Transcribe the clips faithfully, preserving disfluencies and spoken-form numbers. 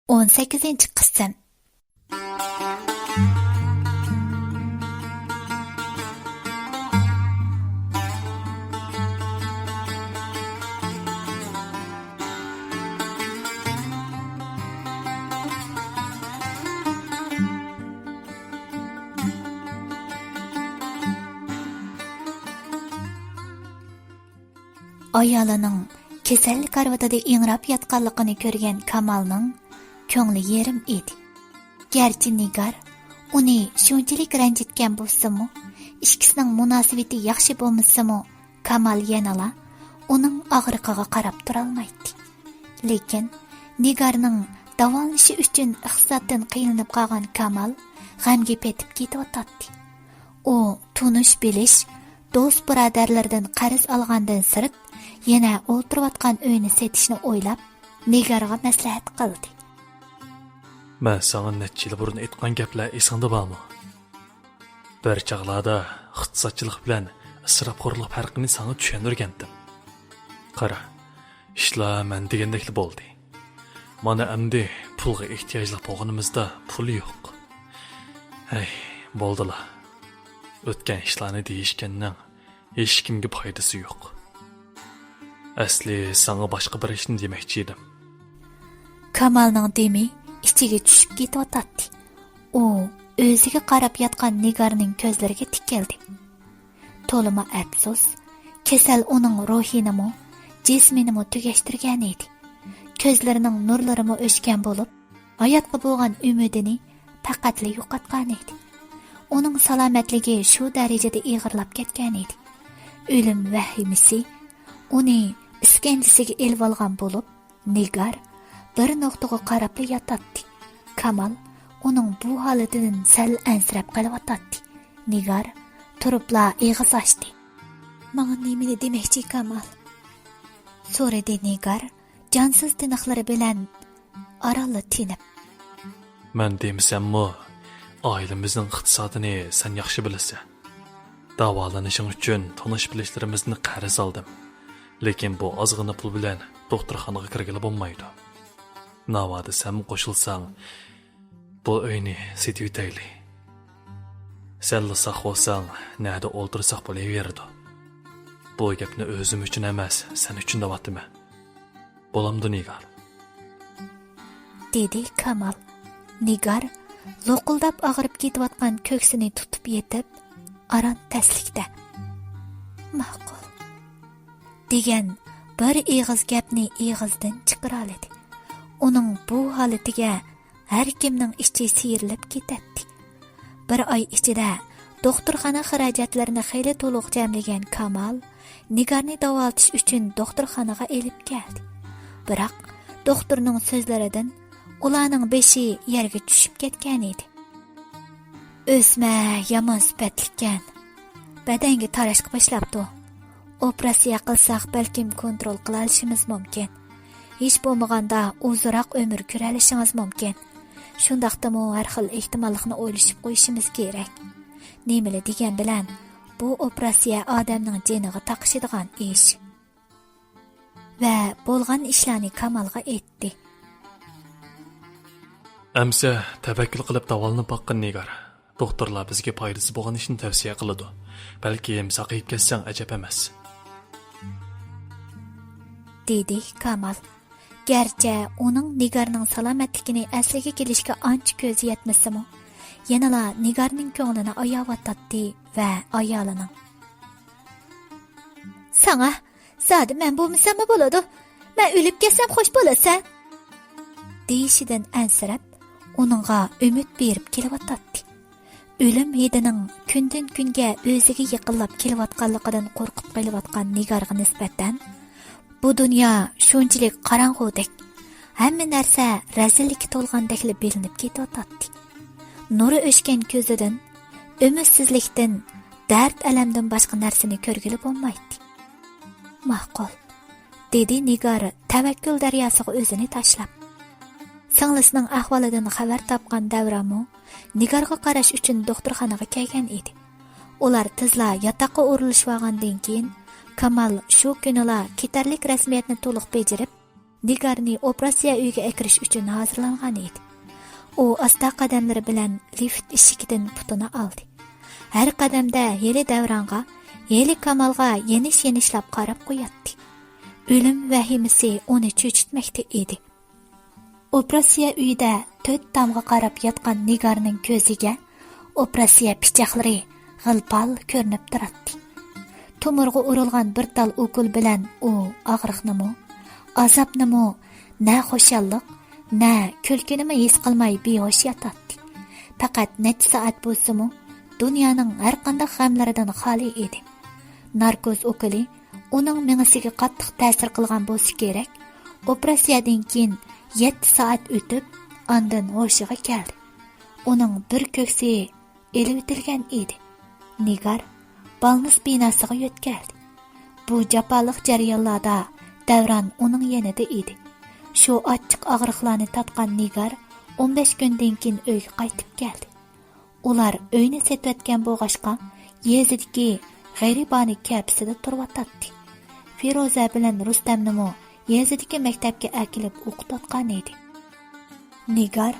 ئون سەككىزىنچى قىسىم. ئايالىنىڭ كېسەللىك كارىۋىتىدا ئىڭراپ ياتقانلىقىنى كۆرگەن كامالنىڭ كۆڭلى يېرىم ئىدى. گەرچە نىگار ئۇنى شۇنچىلىك رەنجىتكەن بولسىمۇ، ئىككىسىنىڭ مۇناسىۋىتى ياخشى بولمىسىمۇ، كامال يەنىلا ئۇنىڭ ئاغرىقىغا قاراپ تۇرالمايتتى. لېكىن نىگارنىڭ داۋالىنىشى ئۈچۈن ئىقتىسادتىن قىينىلىپ قالغان كامال غەمگە پېتىپ كېتىۋاتاتتى. ئۇ تونۇش بىلىش، دوست بۇرادەرلىرىدىن قەرز ئالغاندىن سىرت، يەنە ئولتۇرۇۋاتقان ئۆينى سېتىشنى ئويلاپ، نىگارغا مەسلىھەت قىلدى. مەن ساڭا نەچچە يىل بۇرۇن ئېيتقان گەپلەر ئېسىڭدە بارمۇ؟ بىر چاغلاردا ئىقتىسادچىلىق بىلەن ئىسراپخورلۇق پەرقىنى ساڭا چۈشەندۈرگەنتىم. قارا، ئىشلار مەن دېگەندەكلا بولدى. مانا ئەمدى پۇلغا ئېھتىياجلىق بولغىنىمىزدا پۇل يوق. ھەي، بولدىلا. ئۆتكەن ئىشلارنى دېيىشكەننىڭ ھېچكىمگە پايدىسى يوق. ئەسلى ساڭا باشقا بىر ئىشنى دېمەكچى ئىدىم. كامالنىڭ دېمى ئىچىگە چۈشۈپ كېتىۋاتاتتى. ئۇ ئۆزىگە قاراپ ياتقان نىگارنىڭ كۆزلىرىگە تىكىلدى. تولىمۇ ئەپسۇس، كېسەل ئۇنىڭ روھىنىمۇ، جىسمىنىمۇ تۈگەشتۈرگەن ئىدى. كۆزلىرىنىڭ نۇرلىرىمۇ ئۆچكەن بولۇپ، ھاياتقا بولغان ئۈمىدىنى پەقەتلا يوقاتقان ئىدى. ئۇنىڭ سالامەتلىكى شۇ دەرىجىدە ئېغىرلاپ كەتكەن ئىدى. ئۆلۈم ۋەھىمىسى ئۇنى ئىسكەنجىسىگە ئېلىۋالغان بولۇپ، نىگار بىر نۇقتىغا قاراپلا ياتاتتى. كامال ئۇنىڭ بۇ ھالىتىدىن سەل ئەنسىرەپ قېلىۋاتاتتى. نىگار تۇرۇپلا ئېغىز ئاچتى. ماڭا نېمىنى دېمەكچى، كامال؟ سورىدى نىگار جانسىز تىنىقلىرى بىلەن ئارانلا تىنىپ. مەن دېمىسەممۇ، ئائىلىمىزنىڭ ئىقتىسادىنى سەن ياخشى بىلىسەن. داۋالىنىشىڭ ئۈچۈن تونۇش-بىلىشلىرىمىزدىن قەرز ئالدىم. لېكىن بۇ ئازغىنا پۇل بىلەن دوختۇرخانىغا كىرگىلى بولمايدۇ. ناۋادا سەنمۇ قوشۇلساڭ، بۇ ئۆينى سېتىۋېتەيلى. سەنلا ساق بولساڭ، نەدە ئولتۇرساق بولۇۋېرىدۇ. بۇ گەپنى ئۆزۈم ئۈچۈن ئەمەس، سەن ئۈچۈن دەۋاتىمەن. بولامدۇ، نىگار؟ دېدى كامال. نىگار لوقۇلداپ ئاغرىپ كېتىۋاتقان كۆكسىنى تۇتۇپ يېتىپ، ئاران تەسلىكتە، ماقۇل، دېگەن بىر ئېغىز گەپنى ئېغىزدىن چىقىرالىدى. ئۇنىڭ بۇ ھالىتىگە ھەر كىمنىڭ ئىچى سىيرىلىپ كېتەتتى. بىر ئاي ئىچىدە دوختۇرخانا خىراجەتلىرىنى خېلى تولۇق جەملىگەن كامال نىگارنى داۋالىتىش ئۈچۈن دوختۇرخانىغا ئېلىپ كەلدى. بىراق، دوختۇرنىڭ سۆزلىرىدىن ئۇلارنىڭ بېشى يەرگە چۈشۈپ كەتكەن ئىدى. ئۆسمە يامان سۈپەتلىككەن. بەدەنگە تاراشقا باشلاپتۇ. ئوپېراتسىيە قىلساق، بەلكىم كونترول قىلالىشىمىز مۇمكىن. ھېچ بولمىغاندا ئۇزۇنراق ئۆمۈر كۆرەلىشىڭىز مۇمكىن. شۇنداقتىمۇ ھەر خىل ئېھتىماللىقنى ئويلىشىپ قويۇشىمىز كېرەك. نېمىلا دېگەن بىلەن، بۇ ئوپېراتسىيە ئادەمنىڭ جېنىغا تاقىشىدىغان ئىش. ۋە بولغان ئىشلارنى كامالغا ئېيتتى. ئەمسە تەۋەككۈل قىلىپ داۋالىنىپ باققىن، نىگار. دوختۇرلار بىزگە پايدىسى بولغان ئىشنى تەۋسىيە قىلىدۇ. بەلكىم ساقىيىپ كەتسەڭ ئەجەب ئەمەس. دېدى كامال. گەرچە ئۇنىڭ نىگارنىڭ سالامەتلىكىنى ئەسلىگە كېلىشكە ئانچە كۆزى يەتمىسىمۇ، يەنىلا نىگارنىڭ كۆڭلىنى ئاياۋاتاتتى ۋە ئايالىنىڭ، ساڭا زادى مەن بولمىساممۇ بولىدۇ، مەن ئۆلۈپ كەتسەم خوش بولىسەن، دېيىشىدىن ئەنسىرەپ، ئۇنىڭغا ئۈمىد بېرىپ كېلىۋاتاتتى. ئۆلۈم ھىدىنىڭ كۈندىن-كۈنگە ئۆزىگە يېقىنلاپ كېلىۋاتقانلىقىدىن قورقۇپ قېلىۋاتقان نىگارغا نىسبەتەن، بۇ دۇنيا شۇنچىلىك قاراڭغۇدەك، ھەممە نەرسە رەزىللىككە تولغاندەكلا بىلىنىپ كېتىۋاتاتتى. نۇرى ئۆچكەن كۆزىدىن ئۈمىدسىزلىكتىن، دەرد-ئەلەمدىن باشقا نەرسىنى كۆرگىلى بولمايتتى. ماقۇل، دېدى نىگار تەۋەككۈل دەرياسىغا ئۆزىنى تاشلاپ. سىڭلىسىنىڭ ئەھۋالىدىن خەۋەر تاپقان دەۋرانمۇ نىگارغا قاراش ئۈچۈن دوختۇرخانىغا كەلگەن ئىدى. ئۇلار تېزلا ياتاققا ئورۇنلىشىۋالغاندىن كېيىن، كامال شۇ كۈنىلا كېتەرلىك رەسمىيەتنى تولۇق بېجىرىپ، نىگارنى ئوپېراتسىيە ئۆيىگە ئەكىرىش ئۈچۈن ھازىرلانغان ئىدى. ئۇ ئاستا قەدەملىرى بىلەن لىفت ئىشىكىدىن پۇتىنى ئالدى. ھەر قەدەمدە ھېلى دەۋرانغا، ھېلى كامالغا يېنىش-يېنىشلاپ قاراپ قوياتتى. ئۆلۈم ۋەھىمىسى ئۇنى چۆچۈتمەكتە ئىدى. ئوپېراتسىيە ئۆيىدە تۆت تامغا قاراپ ياتقان نىگارنىڭ كۆزىگە ئوپېراتسىيە پىچاقلىرى غىل-پال كۆرۈنۈپ تۇراتتى. تومۇرغا ئۇرۇلغان بىر تال ئوكۇل بىلەن ئۇ ئاغرىقنىمۇ، ئازابنىمۇ، نە خۇشاللىق، نە كۈلكىنىمۇ ھېس قىلماي بىھوش ياتاتتى. پەقەت نەچچە سائەت بولسىمۇ، دۇنيانىڭ ھەرقانداق غەملىرىدىن خالىي ئىدى. ناركوز ئوكۇلى ئۇنىڭ مېڭىسىگە قاتتىق تەسىر قىلغان بولسا كېرەك، ئوپېراتسىيەدىن كېيىن يەتتە سائەت ئۆتۈپ، ئاندىن ھوشىغا كەلدى. ئۇنىڭ بىر كۆكسى ئېلىۋېتىلگەن ئىدى. نىگار بالنىس بىناسىغا يۆتكەلدى. بۇ جاپالىق جەريانلاردا دەۋران ئۇنىڭ يېنىدا ئىدى. شۇ ئاچچىق ئاغرىقلارنى تارتقان نىگار ئون بەش كۈندىن كېيىن ئۆيگە قايتىپ كەلدى. ئۇلار ئۆينى سېتىۋەتكەن بولغاچقا، يېزىدىكى غېرىبانە كەپىسىدە تۇرۇۋاتاتتى. فىرۇزە بىلەن رۇستەمنىمۇ يېزىدىكى مەكتەپكە ئەكېلىپ ئوقۇتۇۋاتقان ئىدى. نىگار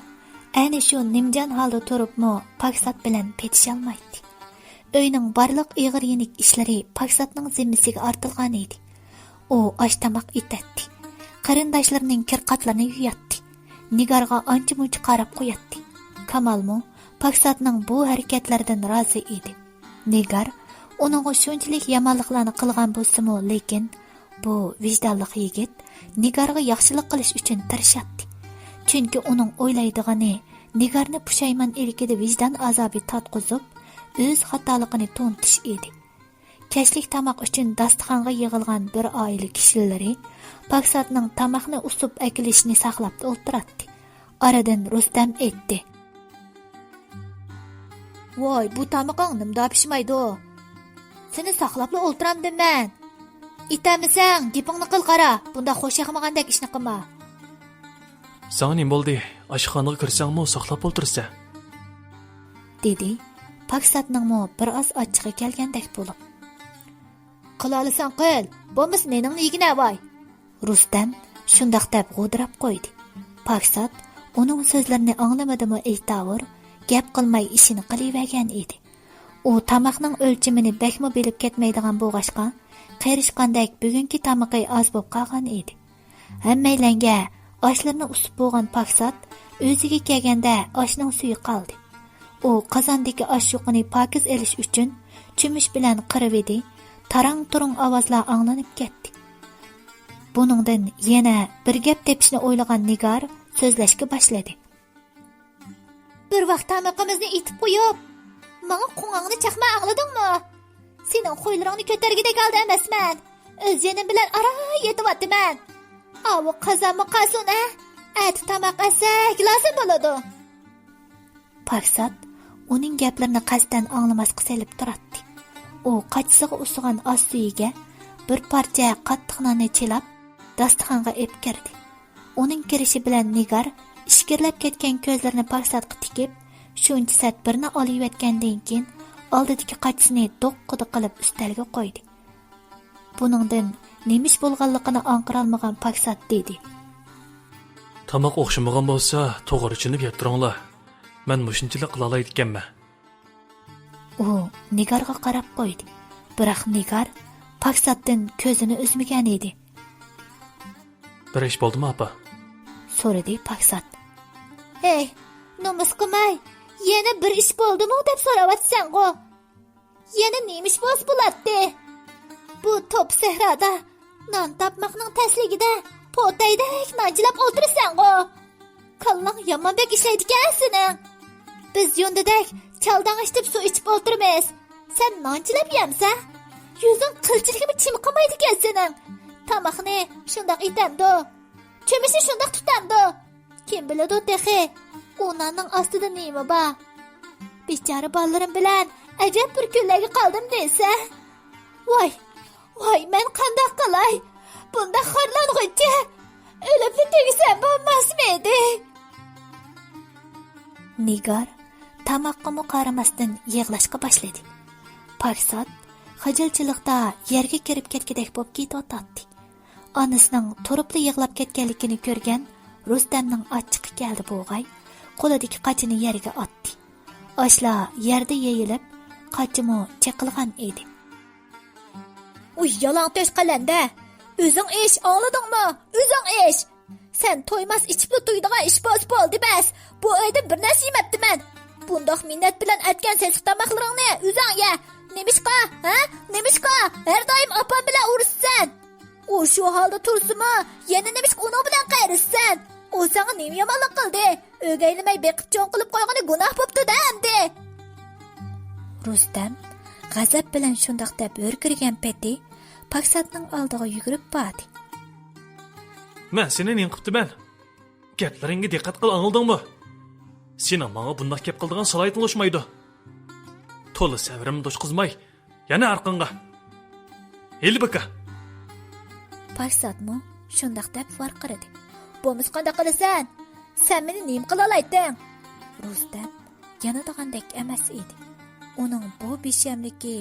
ئەنە شۇ نىمجان ھالدا تۇرۇپمۇ پاكسات بىلەن پېتىشالمايتتى. ئۆينىڭ بارلىق ئېغىر يېنىك ئىشلىرى پاكساتنىڭ زىممىسىگە ئارتىلغان ئىدى. ئۇ ئاش-تاماق ئېتەتتى. قېرىنداشلىرىنىڭ كىر-قاتلىرىنى يۇياتتى. نىگارغا ئانچە-مۇنچە قاراپ قوياتتى. كامالمۇ پاكساتنىڭ بۇ ھەرىكەتلىرىدىن رازى ئىدى. نىگار ئۇنىڭغا شۇنچىلىك يامانلىقلارنى قىلغان بولسىمۇ، لېكىن بۇ ۋىجدانلىق يىگىت نىگارغا ياخشىلىق قىلىش ئۈچۈن تىرىشاتتى. چۈنكى ئۇنىڭ ئويلايدىغىنى نىگارنى پۇشايمان ئىلكىدە ۋىجدان ئازابى تارتقۇزۇپ، ئۆز خاتالىقىنى تونۇتۇش ئىدى. كەچلىك تاماق ئۈچۈن داستىخانغا يىغىلغان بىر ئائىلە كىشىلىرى پاكساتنىڭ تاماقنى ئۇسۇپ ئەكېلىشىنى ساقلاپ ئولتۇراتتى. ئارىدىن رۇستەم ئېيتتى. ۋاي، بۇ تامىقىڭ نېمىدا پىشمايدۇ؟ سېنى ساقلاپلا ئولتۇرامدىم مەن. ئېتەلمىسەڭ، گېپىڭنى قىل قارا، بۇنداق خۇش ياقمىغاندەك ئىشنى قىلما. ساڭا نېمە بولدى؟ ئاشخانىغا كىرسەڭمۇ ساقلاپ ئولتۇرىسەن. دېدى، پاكساتنىڭمۇ بىر ئاز ئاچچىقى كەلگەندەك بولۇپ. قىلالىساڭ قىل، بولمىسا مېنىڭنى يېگىنە ۋاي. رۇستەم شۇنداق دەپ غودىراپ قويدى. پاكسات ئۇنىڭ سۆزلىرىنى ئاڭلىمىدىمۇ ئېيتاۋۇر، گەپ قىلماي ئىشىنى قىلىۋەرگەن ئىدى. ئۇ تاماقنىڭ ئۆلچىمىنى بەكمۇ بىلىپ كەتمەيدىغان بولغاچقا، قېرىشقاندەك بۈگۈنكى تامىقى ئاز بولۇپ قالغان ئىدى. ھەممەيلەنگە ئاشلىرىنى ئۇسۇپ بولغان پاكسات ئۆزىگە كەلگەندە ئاشنىڭ سۈيى قالدى. ئۇ قازاندىكى ئاش يۇقىنى پاكىز ئېلىش ئۈچۈن چۆمۈچ بىلەن قىرىۋىدى، تاراڭ-تۇرۇڭ ئاۋازلار ئاڭلىنىپ كەتتى. بۇنىڭدىن يەنە بىر گەپ تېپىشنى ئويلىغان نىگار سۆزلەشكە باشلىدى. بىر ۋاق تامىقىمىزنى ئېتىپ قويۇپ، ماڭا قوڭاڭنى چاقما، ئاڭلىدىڭمۇ؟ سېنىڭ خۇيلىرىڭنى كۆتەرگۈدەك ھالدا ئەمەسمەن. ئۆز جېنىم بىلەن ئاراي يېتىۋاتىمەن. ئاۋۇ قازانمۇ قالسۇن، ھە؟ ئەتە تاماق ئەتسەك لازىم بولىدۇ. پاكسات ئۇنىڭ گەپلىرىنى قەستەن ئاڭلىماسقا سېلىپ تۇراتتى. ئۇ قاچىسىغا ئۇسۇغان ئاش سۈيىگە بىر پارچە قاتتىق ناننى چىلاپ، داستىخانغا ئېلىپ كىردى. ئۇنىڭ كىرىشى بىلەن نىگار ئىچكىرىلەپ كەتكەن كۆزلىرىنى پاكساتقا تىكىپ، شۇنچە سەت بىرنى ئالىۋەتكەندىن كېيىن، ئالدىدىكى قاچىسىنى دوققىدە قىلىپ ئۈستەلگە قويدى. بۇنىڭدىن نېمە ئىش بولغانلىقىنى ئاڭقىرالمىغان پاكسات دېدى. تاماق ئوخشىمىغان بولسا، توغرا چۈشىنىپ يەپ تۇرۇڭلار. مەن مۇشۇنچىلىك قىلالايدىكەنمەن. ئۇ نىگارغا قاراپ قويدى. بىراق نىگار پاكساتتىن كۆزىنى ئۈزمىگەن ئىدى. بىر ئىش بولدىمۇ، ئاپا؟ سورىدى پاكسات. ھەي، نومۇس قىلماي، يەنە بىر ئىش بولدىمۇ دەپ سوراۋاتىسەنغۇ؟ يەنە نېمە ئىش بولسا بولاتتى؟ بۇ توپا سەھرادا نان تاپماقنىڭ تەسلىكىدە پوتەيدەك نانچىلاپ ئولتۇرىسەنغۇ؟ كاللاڭ يامان بەك ئىشلەيدىكەن سېنىڭ. بىز يۇندىدەك چالداڭ ئىشتىپ سۇ ئىچىپ ئولتۇرىمىز. سەن نانچىلاپ يەمسەن؟ يۈزۈڭ قىلچىلىكمۇ چىمقىمايدىكەن سېنىڭ. تاماقنى شۇنداق ئېتەمدۇ؟ چۆمۈچنى شۇنداق تۇتامدۇ؟ كىم بىلىدۇ تېخى، ئۇ ناننىڭ ئاستىدا نېمە بار؟ بىچارە بالىلىرىم بىلەن ئەجەب بىر كۈنلەرگە قالدىم دەيسەن. ۋاي، ۋاي، مەن قانداق قىلاي؟ بۇنداق خارلانغۇچە ئۆلۈپلا تۈگىسەم بولماسمىدى؟ نىگار تاماققىمۇ قارىماستىن يىغلاشقا باشلىدى. پاكسات خىجىلچىلىقتا يەرگە كىرىپ كەتكۈدەك بولۇپ كېتىۋاتاتتى. ئانىسىنىڭ تۇرۇپلا يىغلاپ كەتكەنلىكىنى كۆرگەن رۇستەمنىڭ ئاچچىقى كەلدى بوغاي، قولىدىكى قاچىنى يەرگە ئاتتى. ئاشلا يەردە يېيىلىپ، قاچىمۇ چېقىلغان ئىدى. ئۇ يالاڭ تۆش قەلەندە! ئۆزۈڭ ئىچ، ئاڭلىدىڭمۇ؟ ئۆزۈڭ ئىچ! سەن تويماس ئىچىپلا تويىدىغان ئىش بولسا بولدى بەس! بۇ ئۆيدىن بىر نەرسە يېمەپتىمەن! بۇنداق مىننەت بىلەن ئەتكەن سېسىق تاماقلىرىڭنى ئۆزۈڭ يە! نېمىشقا، ھە؟ نېمىشقا ھەر دائىم ئاپام بىلەن ئۇرۇشىسەن؟ ئۇ شۇ ھالدا تۇرسىمۇ، يەنە نېمىشقا ئۇنىڭ بىلەن قېرىشىسەن؟ ئۇ ساڭا نېمە يامانلىق قىلدى؟ ئۆگەيلىمەي بېقىپ چوڭ قىلىپ قويغىنى گۇناھ بوپتۇ-دە ئەمدى! رۇستەم غەزەپ بىلەن شۇنداق دەپ ھۆركىرىگەن پېتى پاكساتنىڭ ئالدىغا يۈگۈرۈپ باردى. مەن سېنى نېمە قىپتىمەن؟ گەپلىرىڭگە دىققەت قىل، ئاڭلىدىڭمۇ؟ سېنىڭ ماڭا بۇنداق گەپ قىلىدىغان سالاھىيىتىڭ ئۇچمايدۇ. تولا سەۋرىمنى توشقۇزماي، يەنە ئارقاڭغا. ھېلى بىكا! پاكساتمۇ شۇنداق دەپ ۋارقىرىدى. بولمىسا قانداق قىلىسەن؟ سەن مېنى نېمە قىلالايتتىڭ؟ رۇستەم يانىدىغاندەك ئەمەس ئىدى. ئۇنىڭ بۇ بىشەملىكى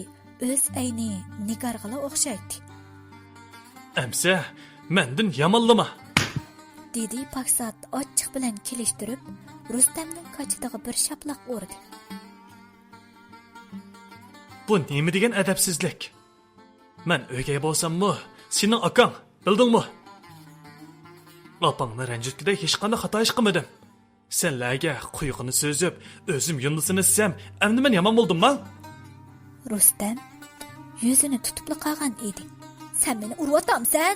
ئۆز ئەينى نىگارغىلا ئوخشايتتى. ئەمسە مەندىن يامانلىما! دېدى پاكسات ئاچچىق بىلەن كېلىشتۈرۈپ، رۇستەمنىڭ كاچىتىغا بىر شاپىلاق ئۇردى. بۇ نېمە دېگەن ئەدەپسىزلىك؟ مەن ئۆگەي بولساممۇ، سېنىڭ ئاكاڭ، بىلدىڭمۇ؟ ئاپاڭنى رەنجىتكۈدەك ھېچقانداق خاتا ئىش قىلمىدىم. سەنلەرگە قۇيىقىنى سۈزۈپ، ئۆزۈم يۇندىسىنى سىزسەم، ئەمدى مەن يامان بولدۇمما؟ رۇستەم يۈزىنى تۇتۇپلا قالغان ئىدى. سەن مېنى ئۇرۇۋاتامسەن؟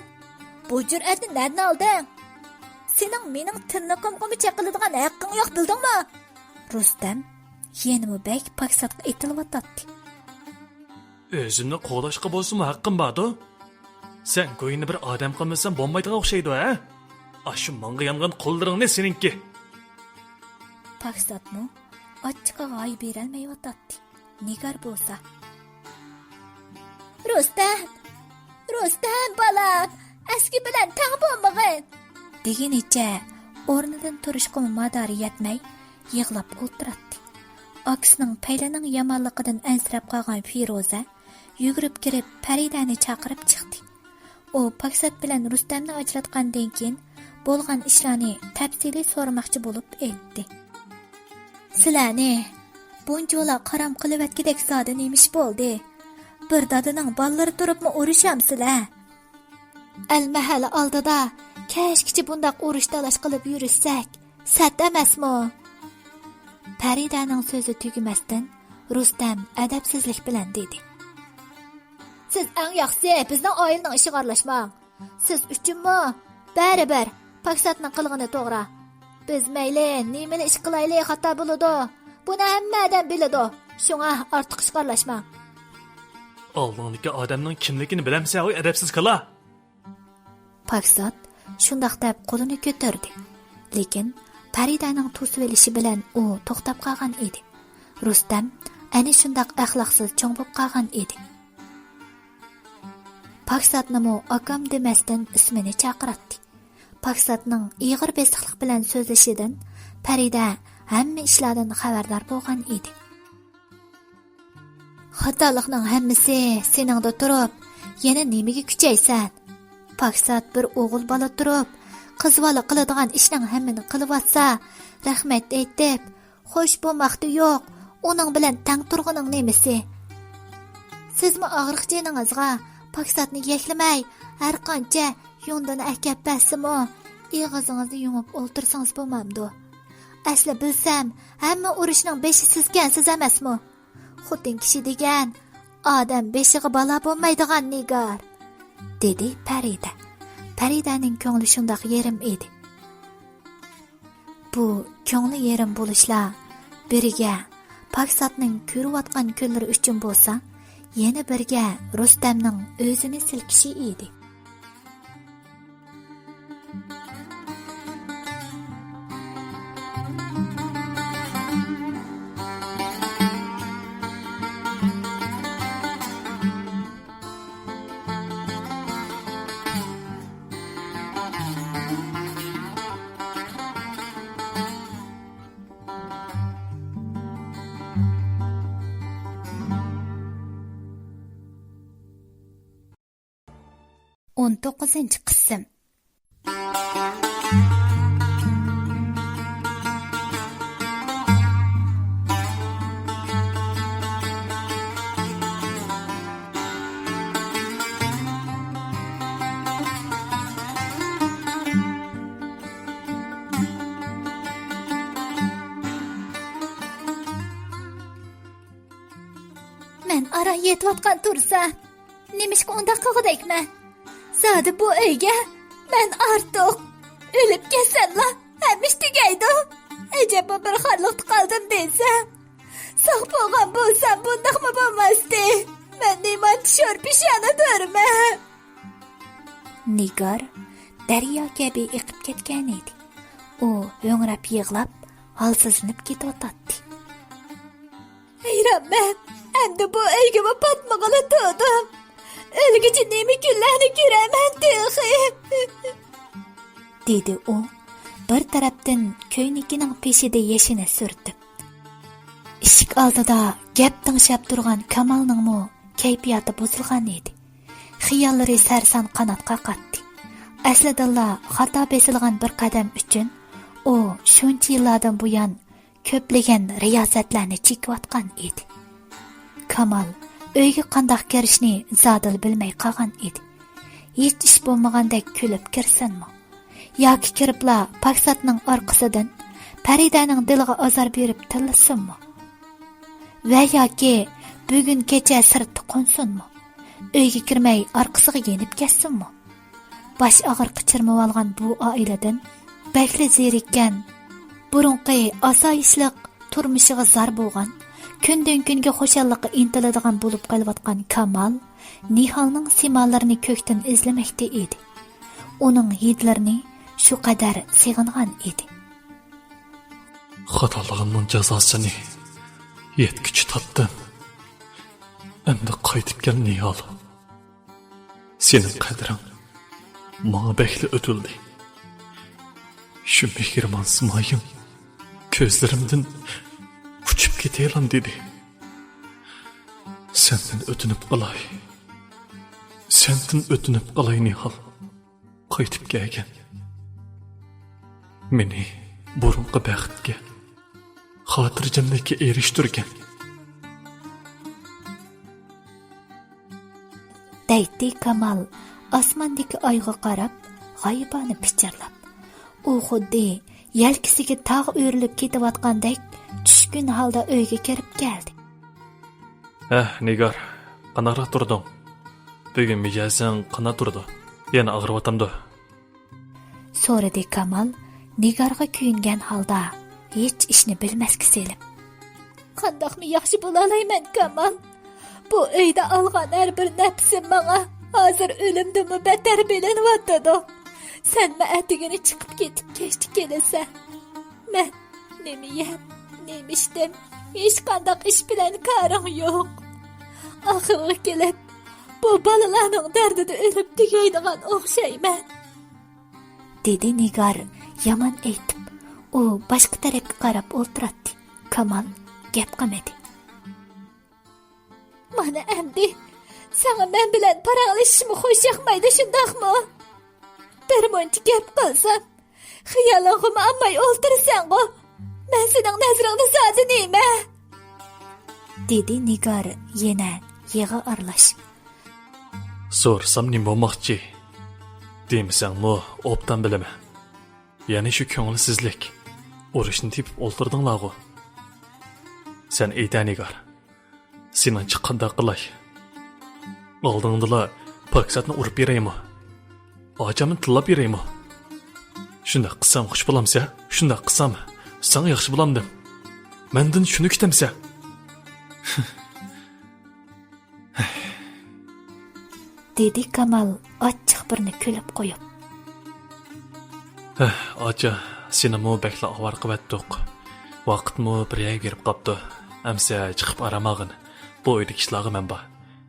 بۇ جۈرئەتنى نەدىن ئالدىڭ؟ سېنىڭ مېنىڭ تىرنىقىمغىمۇ چېقىلىدىغان ھەققىڭ يوق، بىلدىڭمۇ؟ رۇستەم يەنىمۇ بەك پاكساتقا ئېتىلىۋاتاتتى. ئۆزۈمنى قوغداشقا بولسىمۇ ھەققىم باردۇ. سەن گۇيىنى بىر ئادەم قىلمىسام بولمايدىغان ئوخشايدۇ، ھە؟ ئاشۇ ماڭغا يانغان قوللىرىڭنى سېنىڭكى. پاكساتمۇ ئاچچىقىغا ھاي بېرەلمەيۋاتاتتى. نىگار بولسا. رۇستەم! رۇستەم بالام! ئەسكى بىلەن تەڭ بولمىغىن! دېگىنىچە ئورنىدىن تۇرۇشقىمۇ مادارى يەتمەي، يىغلاپ ئولتۇراتتى. ئاكىسىنىڭ پەيلىنىڭ يامانلىقىدىن ئەنسىرەپ قالغان فىرۇزە يۈگۈرۈپ كىرىپ، پەرىدەنى چاقىرىپ چىقتى. ئۇ پاكسات بىلەن رۇستەمنى ئاجراتقاندىن كېيىن، بولغان ئىشلارنى تەپسىلىي سورىماقچى بولۇپ ئېيتتى. سىلەرنى بۇنچىۋالا قارام قىلىۋەتكۈدەك زادى نېمە ئىش بولدى؟ بىر دادىنىڭ بالىلىرى تۇرۇپمۇ ئۇرۇشامسىلەر؟ ئەلمەھەللە ئالدىدا كەچكىچە بۇنداق ئۇرۇش-تالاش قىلىپ يۈرۈشسەك، سەت ئەمەسمۇ؟ پەرىدەنىڭ سۆزى تۈگىمەستىن، رۇستەم ئەدەپسىزلىك بىلەن دېدى. سىز ئەڭ ياخشىسى بىزنىڭ ئائىلىنىڭ ئىشىغا ئارىلاشماڭ. سىز ئۈچۈنمۇ بەرىبىر، پاكساتنىڭ قىلغىنى توغرا. بىز مەيلى نېمىلا ئىش قىلايلى، خاتا بولىدۇ. بۇنى ھەممە ئادەم بىلىدۇ. شۇڭا ئارتۇق ئىشقا ئارىلاشماڭ. ئالدىڭدىكى ئادەمنىڭ كىملىكىنى بىلەمسەن، ھوي ئەدەپسىز كالا؟ پاكسات شۇنداق دەپ قولىنى كۆتۈردى. لېكىن پەرىدەنىڭ توسۇۋېلىشى بىلەن ئۇ توختاپ قالغان ئىدى. رۇستەم ئەنە شۇنداق ئەخلاقسىز چوڭ بولۇپ قالغان ئىدى. پاكساتنىمۇ ئاكام دېمەستىن ئىسمىنى چاقىراتتى. پاكساتنىڭ ئېغىر بېسىقلىق بىلەن سۆزلىشىدىن پەرىدە ھەممە ئىشلاردىن خەۋەردار بولغان ئىدى. خاتالىقنىڭ ھەممىسى سېنىڭدە تۇرۇپ، يەنە نېمىگە كۈچەيسەن؟ پاكسات بىر ئوغۇل بالا تۇرۇپ، قىز بالا قىلىدىغان ئىشنىڭ ھەممىنى قىلىۋاتسا، رەھمەت ئېيتىپ، خوش بولماقتا يوق، ئۇنىڭ بىلەن تەڭ تۇرغىنىڭ نېمىسى؟ سىزمۇ ئاغرىق جېنىڭىزغا پاكساتنى يەكلىمەي، ھەر قانچە يۇندىنى ئەكەپ بەرسىمۇ، ئېغىزىڭىزنى يۇمۇپ ئولتۇرسىڭىز بولمامدۇ؟ ئەسلى بىلسەم، ھەممە ئۇرۇشنىڭ بېشى سىزكەنسىز ئەمەسمۇ؟ خوتۇن كىشى دېگەن ئادەم بېشىغا بالا بولمايدىغان، نىگار، دېدى پەرىدە. پەرىدەنىڭ كۆڭلى شۇنداق يېرىم ئىدى. بۇ كۆڭلى يېرىم بولۇشلار بىرىگە پاكساتنىڭ كۆرۈۋاتقان كۈنلىرى ئۈچۈن بولسا، يەنە بىرىگە رۇستەمنىڭ ئۆزىنى سىلكىشى ئىدى. ئون توققۇزىنچى قىسىم. مەن ئاران يېتىۋاتقان تۇرسا، نېمىشقا ئۇنداق قىلغۇدەكمەن؟ زادى بۇ ئۆيگە مەن ئارتۇق. ئۆلۈپ كەتسەملا، ھەممە ئىش تۈگەيدۇ. ئەجەبمۇ بىر خارلىقتا قالدىم دېسەم، ساق بولغان بولسام، بۇنداقمۇ بولماستى. مەن نېمانچە شور پېشانىدۇرمەن. نىگار دەريا كەبى ئېقىپ كەتكەن ئىدى. ئۇ ھۆڭرەپ يىغلاپ، ھالسىزلىنىپ كېتىۋاتاتتى. ھەيرانمەن، ئەمدى بۇ ئۆيگىمۇ پاتمىغىلى تۇردۇم. ئۆلگۈچە نېمە كۈنلەرنى كۆرەرمەن تېخى؟ دېدى ئۇ، بىر تەرەپتىن كۆينىكىنىڭ پېشىدە يېشىنى سۈرتۈپ. ئىشىك ئالدىدا گەپ تىڭشاپ تۇرغان كامالنىڭمۇ كەيپىياتى بۇزۇلغان ئىدى. خىياللىرى سەرسان قانات قاقاتتى. ئەسلىدىنلا خاتا بېسىلغان بىر قەدەم ئۈچۈن ئۇ شۇنچە يىللاردىن بۇيان كۆپلىگەن رىيازەتلەرنى چېكىۋاتقان ئىدى. كامال ئۆيگە قانداق كىرىشنى زادىلا بىلمەي قالغان ئىدى. ھېچ ئىش بولمىغاندەك كۈلۈپ كىرسۇنمۇ؟ ياكى كىرىپلا پاكساتنىڭ ئارقىسىدىن پەرىدەنىڭ دىلىغا ئازار بېرىپ تىللىسۇنمۇ؟ ۋە ياكى بۈگۈن كېچە سىرتتا قونسۇنمۇ؟ ئۆيگە كىرمەي ئارقىسىغا يېنىپ كەتسۇنمۇ؟ باش ئاغرىقى چىرمىۋالغان بۇ ئائىلىدىن بەكلا زېرىككەن، بۇرۇنقى ئاسايىشلىق تۇرمۇشىغا زار بولغان، كۈندىن-كۈنگە خۇشاللىققا ئىنتىلىدىغان بولۇپ قېلىۋاتقان كامال نىھالنىڭ سىمالىرىنى كۆكتىن ئىزلىمەكتە ئىدى. ئۇنىڭ ھىدلىرىنى شۇ قەدەر سېغىنغان ئىدى. خاتالىقىمنىڭ جازاسىنى يەتكۈچە تارتتىم. ئەمدى قايتىپ كەل، نىھال. سېنىڭ قەدرىڭ ماڭا بەكلا ئۆتۈلدى. شۇ مېھرىبان سىمايىڭ كۆزلىرىمدىن ئۇچۇپ كېتەيلا دېدى. سەندىن ئۆتۈنۈپ قالاي. سەندىن ئۆتۈنۈپ قالاي، نىھال. قايتىپ كەلگىن. مېنى بۇرۇنقى بەختكە، خاتىرجەملىككە ئېرىشتۈرگىن. دەيتتى كامال ئاسماندىكى ئايغا قاراپ، غايىبانە پىچىرلاپ. ئۇ خۇددى يەلكىسىگە تاغ ئۆرۈلۈپ كېتىۋاتقاندەك چۈشكۈن ھالدا ئۆيگە كىرىپ كەلدى. ھە، نىگار، قانداقراق تۇردۇڭ؟ بۈگۈن مىجەزىڭ قانداق تۇرىدۇ؟ يەنە ئاغرىۋاتامدۇ؟ سورىدى كامال نىگارغا كۆيۈنگەن ھالدا، ھېچ ئىشنى بىلمەسكە سېلىپ. قانداقمۇ ياخشى بولالايمەن، كامال؟ بۇ ئۆيدە ئالغان ھەر بىر نەپىسىم ماڭا ھازىر ئۆلۈمدىنمۇ بەتتەر بىلىنىۋاتىدۇ. سەنمۇ ئەتىگىنى چىقىپ كېتىپ كەچتە كېلىسەن. مەن نېمە يەپ، نېمە ئىچتىم؟ ھېچقانداق ئىش بىلەن كارىڭ يوق. ئاخىرىغا كېلىپ، بۇ بالىلارنىڭ دەردىدە ئۆلۈپ تۈگەيدىغان ئوخشايمەن. دېدى نىگار يامان ئېيتىپ. ئۇ باشقا تەرەپكە قاراپ ئولتۇراتتى. كامال گەپ قىلمىدى. مانا ئەمدى ساڭا مەن بىلەن پاراڭلىشىشمۇ خوش ياقمايدۇ، شۇنداقمۇ؟ بىر مۇنچە گەپ قىلسام، خىيالىڭغىمۇ ئالماي ئولتۇرىسەنغۇ؟ مەن سېنىڭ نەزىرىڭدە زادى نېمە؟ دېدى نىگار يەنە يىغا ئارىلاش. سورىسام نېمە بولماقچى؟ دېمىسەڭمۇ ئوبدان بىلىمەن. يەنە شۇ كۆڭۈلسىزلىك، ئۇرۇشنى تېپىپ ئولتۇردۇڭلارغۇ. سەن ئېيتە، نىگار. سېنىڭچە قانداق قىلاي؟ ئالدىڭدىلا پاكىزاتنى ئۇرۇپ بېرەيمۇ؟ ئاچامنى تىللاپ بېرەيمۇ؟ شۇنداق قىلسام خۇش بولامسەن؟ شۇنداق قىلسام ساڭا ياخشى بولامدىم؟ مەندىن شۇنى كۈتەمسەن؟ دېدى كامال ئاچچىق بىرنى كۈلۈپ قويۇپ. ھە، ئاچا، سېنىمۇ بەكلا ئاۋارە قىلىۋەتتۇق. ۋاقىتمۇ بىر يەرگە بېرىپ قاپتۇ. ئەمسە چىقىپ ئارام ئالغىن. بۇ ئۆيدىكى ئىشلارغا مەن بار.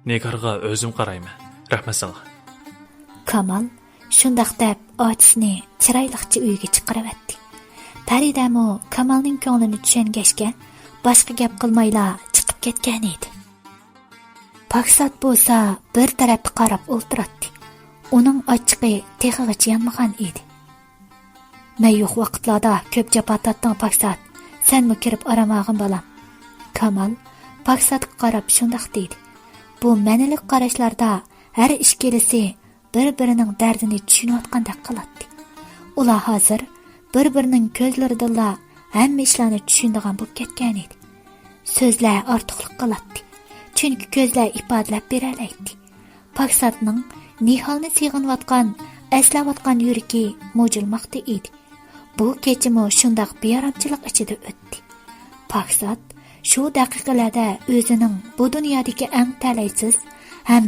نىگارغا ئۆزۈم قارايمەن. رەھمەت ساڭا. كامال شۇنداق دەپ ئاچىسىنى چىرايلىقچە ئۆيگە چىقىرىۋەتتى. پەرىدەمۇ كامالنىڭ كۆڭلىنى چۈشەنگەچكە، باشقا گەپ قىلمايلا چىقىپ كەتكەنىدى. پاكىزات بولسا بىر تەرەپكە قاراپ ئولتۇراتتى. ئۇنىڭ ئاچچىقى تېخىغىچە يانمىغان ئىدى. مەن يوق ۋاقىتلاردا كۆپ جاپا تارتتىڭ، پاكسات. سەنمۇ كىرىپ ئارام ئالغىن، بالام. كامال پاكساتقا قاراپ شۇنداق دېدى. بۇ مەنىلىك قاراشلاردا ھەر ئىككىلىسى بىر-بىرىنىڭ دەردىنى چۈشىنىۋاتقاندەك قىلاتتى. ئۇلار ھازىر بىر-بىرىنىڭ كۆزلىرىدىنلا ھەممە ئىشلارنى چۈشىنىدىغان بولۇپ كەتكەنىدى. سۆزلەر ئارتۇقلۇق قىلاتتى، چۈنكى كۆزلەر ئىپادىلەپ بېرەلەيتتى. پاكساتنىڭ نىھالنى سېغىنىۋاتقان، ئەسلەۋاتقان يۈرىكى مۇجۇلماقتا ئىدى. بۇ كېچىمۇ شۇنداق بىئارامچىلىق ئىچىدە ئۆتتى. پاكسات شۇ دەقىقىلەردە ئۆزىنىڭ بۇ دۇنيادىكى ئەڭ تەلەيسىز ھەم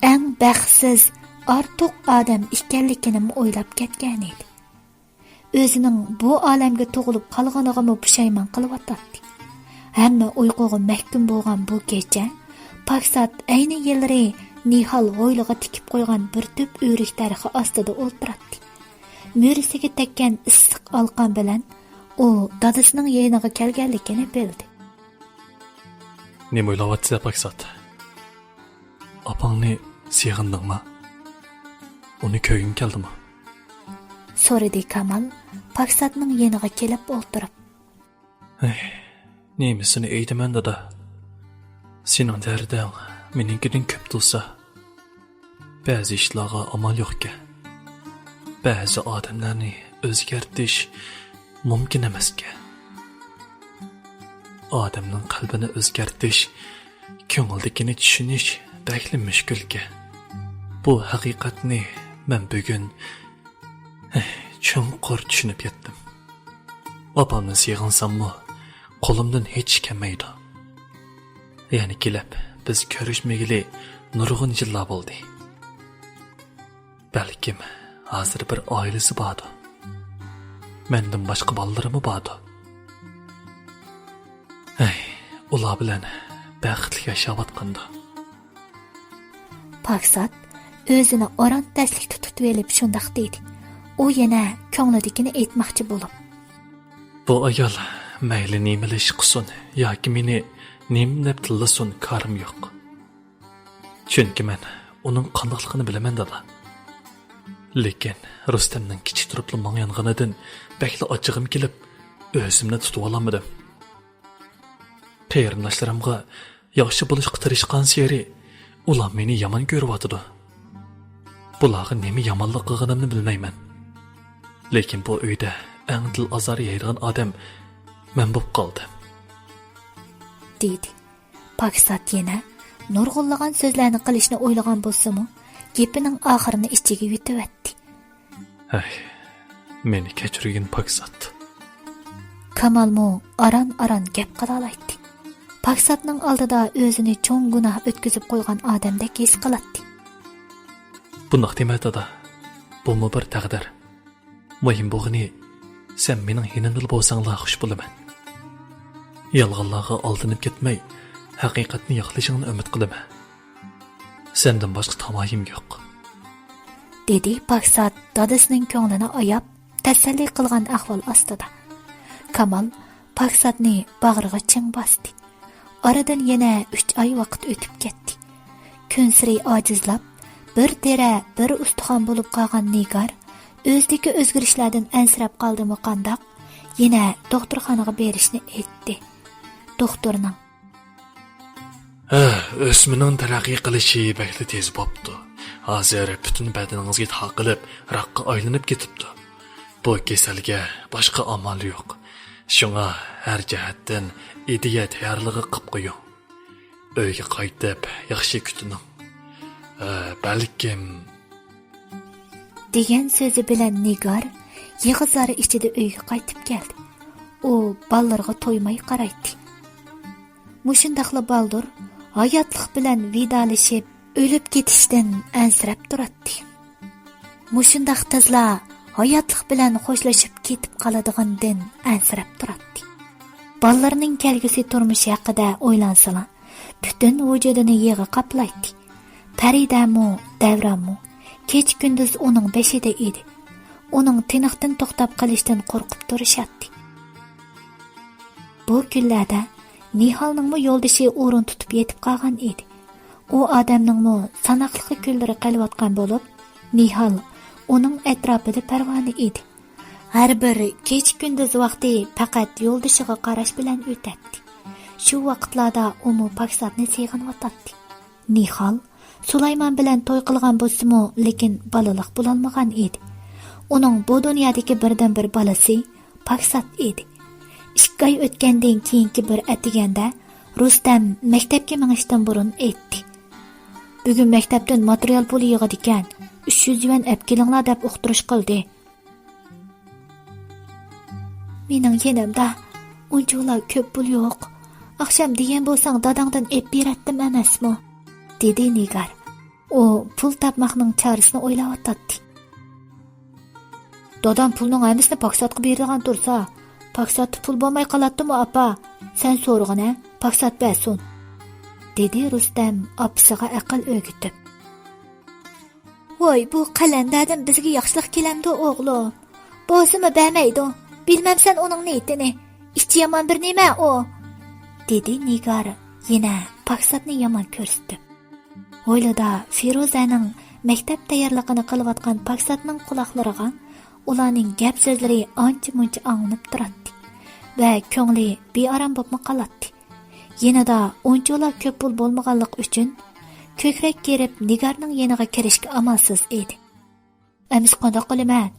ئەڭ بەختسىز، ئارتۇق ئادەم ئىكەنلىكىنىمۇ ئويلاپ كەتكەنىدى. ئۆزىنىڭ بۇ ئالەمگە تۇغۇلۇپ قالغىنىغىمۇ پۇشايمان قىلىۋاتاتتى. ھەممە ئۇيقۇغا مەھكۇم بولغان بۇ كېچە، پاكسات ئەينى يىللىرى نىھال ھويلىغا تىكىپ قويغان بىر تۈپ ئۆرۈك دەرىخى ئاستىدا ئولتۇراتتى. مۈرىسىگە تەگكەن ئىسسىق ئالقان بىلەن ئۇ دادىسىنىڭ يېنىغا كەلگەنلىكىنى بىلدى. نېمە ئويلاۋاتىسەن، پاكسات؟ ئاپاڭنى سېغىندىڭما؟ ئۇنى كۆرگۈڭ كەلدىمۇ؟ سورىدى كامال پاكساتنىڭ يېنىغا كېلىپ ئولتۇرۇپ. ھەي، نېمىسىنى ئېيتىمەن، دادا؟ سېنىڭ دەردىڭ مېنىڭكىدىن كۆپ تۇرسا، بەزى ئىشلارغا ئامال يوقكەن. بەزى ئادەملەرنى ئۆزگەرتىش مۇمكىن ئەمەسكەن. ئادەمنىڭ قەلبىنى ئۆزگەرتىش، كۆڭۈلدىكىنى چۈشىنىش بەكلا مۈشكۈلكەن. بۇ ھەقىقەتنى مەن بۈگۈن چوڭقۇر چۈشىنىپ يەتتىم. ئاپامنى سېغىنساممۇ، قولۇمدىن ھېچ ئىش كەلمەيدۇ. يەنە كېلىپ، بىز كۆرۈشمىگىلى نۇرغۇن يىللار بولدى. بەلكىم، ھازىر بىر ئائىلىسى باردۇ. مەندىن باشقا بالىلىرىمۇ باردۇ. ھەي، ئۇلار بىلەن بەختلىك ياشاۋاتقاندا. پاكسات ئۆزىنى ئاران تەسلىكتە تۇتۇۋېلىپ شۇنداق دېدى. ئۇ يەنە كۆڭلىدىكىنى ئېيتماقچى بولۇپ. بۇ ئايال مەيلى نېمىلا ئىش قىلسۇن ياكى مېنى نېمە دەپ تىللىسۇن، كارىم يوق. چۈنكى مەن ئۇنىڭ قانداقلىقىنى بىلىمەن، دادا. لېكىن رۇستەمنىڭ كىچىك تۇرۇپلا ماڭا يانغىنىدىن بەكلا ئاچچىقىم كېلىپ، ئۆزۈمنى تۇتۇۋالالمىدىم. قېرىنداشلىرىمغا ياخشى بولۇشقا تىرىشقانسېرى، ئۇلار مېنى يامان كۆرۈۋاتىدۇ. بۇلارغا نېمە يامانلىق قىلغىنىمنى بىلمەيمەن. لېكىن بۇ ئۆيدە ئەڭ دىل ئازارى يەيدىغان ئادەم مەن بولۇپ قالدىم. دېدى. پاكسات يەنە نۇرغۇنلىغان سۆزلەرنى قىلىشنى ئويلىغان بولسىمۇ، گېپىنىڭ ئاخىرىنى ئىچىگە يۇتۇۋەتتى. ھەي، مېنى كەچۈرگىن، پاكسات. كامالمۇ ئاران-ئاران گەپ قىلالايتتى. پاكساتنىڭ ئالدىدا ئۆزىنى چوڭ گۇناھ ئۆتكۈزۈپ قويغان ئادەمدەك ھېس قىلاتتى. بۇنداق دېمە، دادا. بۇمۇ بىر تەقدىر. مۇھىم بولغىنى، سەن مېنىڭ يېنىمدىلا بولساڭلا خۇش بولىمەن. يالغانلارغا ئالدىنىپ كەتمەي، ھەقىقەتنى ياقلىشىڭنى ئۈمىد قىلىمەن. سەندىن باشقا تامايىم يوق. دېدى پاكسات دادىسىنىڭ كۆڭلىنى ئاياپ، تەسەللى قىلغان ئەھۋال ئاستىدا. كامال پاكساتنى باغرىغا چىڭ باستى. ئارىدىن يەنە ئۈچ ئاي ۋاقىت ئۆتۈپ كەتتى. كۈنسېرى ئاجىزلاپ، بىر تېرە، بىر ئۇستىخان بولۇپ قالغان نىگار ئۆزىدىكى ئۆزگىرىشلەردىن ئەنسىرەپ قالدىمۇ قانداق، يەنە دوختۇرخانىغا بېرىشنى ئېيتتى. دوختۇرنىڭ. ھە، ئۆسمىنىڭ تەرەققىي قىلىشى بەكلا تېز بوپتۇ. ھازىر پۈتۈن بەدىنىڭىزگە تارقىلىپ، راكقا ئايلىنىپ كېتىپتۇ. بۇ كېسەلگە باشقا ئامال يوق. شۇڭا ھەر جەھەتتىن ئىدىيە تەييارلىقى قىلىپ قويۇڭ. ئۆيگە قايتىپ، ياخشى كۈتۈنۈڭ. ھە، بەلكىم. دېگەن سۆزى بىلەن نىگار يىغا-زار ئىچىدە ئۆيگە قايتىپ كەلدى. ئۇ بالىلىرىغا تويماي قارايتتى. مۇشۇنداقلا بالدۇر ھاياتلىق بىلەن ۋىدالىشىپ، ئۆلۈپ كېتىشتىن ئەنسىرەپ تۇراتتى. مۇشۇنداق تېزلا ھاياتلىق بىلەن خوشلىشىپ كېتىپ قالىدىغاندىن ئەنسىرەپ تۇراتتى. بالىلىرىنىڭ كەلگۈسى تۇرمۇشى ھەققىدە ئويلانسىلا، پۈتۈن ۋۇجۇدىنى يىغا قاپلايتتى. پەرىدەمۇ، دەۋرانمۇ كېچە-كۈندۈز ئۇنىڭ بېشىدا ئىدى. ئۇنىڭ تىنىقتىن توختاپ قېلىشتىن قورقۇپ تۇرۇشاتتى. بۇ كۈنلەردە نىھالنىڭمۇ يولدىشى ئورۇن تۇتۇپ يېتىپ قالغان ئىدى. ئۇ ئادەمنىڭمۇ ساناقلىقلا كۈنلىرى قېلىۋاتقان بولۇپ، نىھال ئۇنىڭ ئەتراپىدا پەرۋانە ئىدى. ھەر بىر كېچە-كۈندۈز ۋاقتى پەقەت يولدىشىغا قاراش بىلەن ئۆتەتتى. شۇ ۋاقىتلاردا ئۇمۇ پاكىزاتنى سېغىنىۋاتاتتى. نىھال سۇلايمان بىلەن توي قىلغان بولسىمۇ، لېكىن بالىلىق بولالمىغان ئىدى. ئۇنىڭ بۇ دۇنيادىكى بىردىنبىر بالىسى پاكىزات ئىدى. ئىككى ئاي ئۆتكەندىن كېيىنكى بىر ئەتىگەندە رۇستەم مەكتەپكە مېڭىشتىن بۇرۇن ئېيتتى: «بۈگۈن مەكتەپتىن ماتېرىيال پۇلى يىغىدىكەن، ئۈچ يۈز يۈەن ئەپ كېلىڭلار دەپ ئۇقتۇرۇش قىلدى.» «مېنىڭ يېنىمدا ئۇنچىۋالا كۆپ پۇل يوق. ئاخشام دېگەن بولساڭ داداڭدىن ئېپ بېرەتتىم ئەمەسمۇ؟» دېدى نىگار. ئۇ پۇل تاپماقنىڭ چارىسىنى ئويلاۋاتاتتى. «دادام پۇلنىڭ ھەممىسىنى پاكىزاتقا بېرىدىغان تۇرسا، پاكىزاتتا پۇل بولماي قالاتتىمۇ، ئاپا؟ سەن سورىغىنە، پاكىزات بەرسۇن.» دېدى رۇستەم ئاپىسىغا ئەقىل ئۆگىتىپ. «ۋاي، بۇ قەلەندەردىن بىزگە ياخشىلىق كېلەمدۇ، ئوغلۇم؟ بولسىمۇ بەرمەيدۇ. بىلمەمسەن ئۇنىڭ نىيىتىنى. ئىچى يامان بىر نېمە ئۇ.» دېدى نىگار يەنە پاكىزاتنى يامان كۆرسىتىپ. ھويلىدا فىرۇزەنىڭ مەكتەپ تەييارلىقىنى قىلىۋاتقان پاكىزاتنىڭ قۇلاقلىرىغا ئۇلارنىڭ گەپ سۆزلىرى ئانچە مۇنچە ئاڭلىنىپ تۇراتتى ۋە كۆڭلى بىئارام بولۇپمۇ قالاتتى. يېنىدا ئۇنچىۋالا كۆپ پۇل بولمىغانلىقى ئۈچۈن، كۆكرەك كېرىپ نىگارنىڭ يېنىغا كىرىشكە ئامالسىز ئىدى. «ئەمىسە قانداق قىلىمەن؟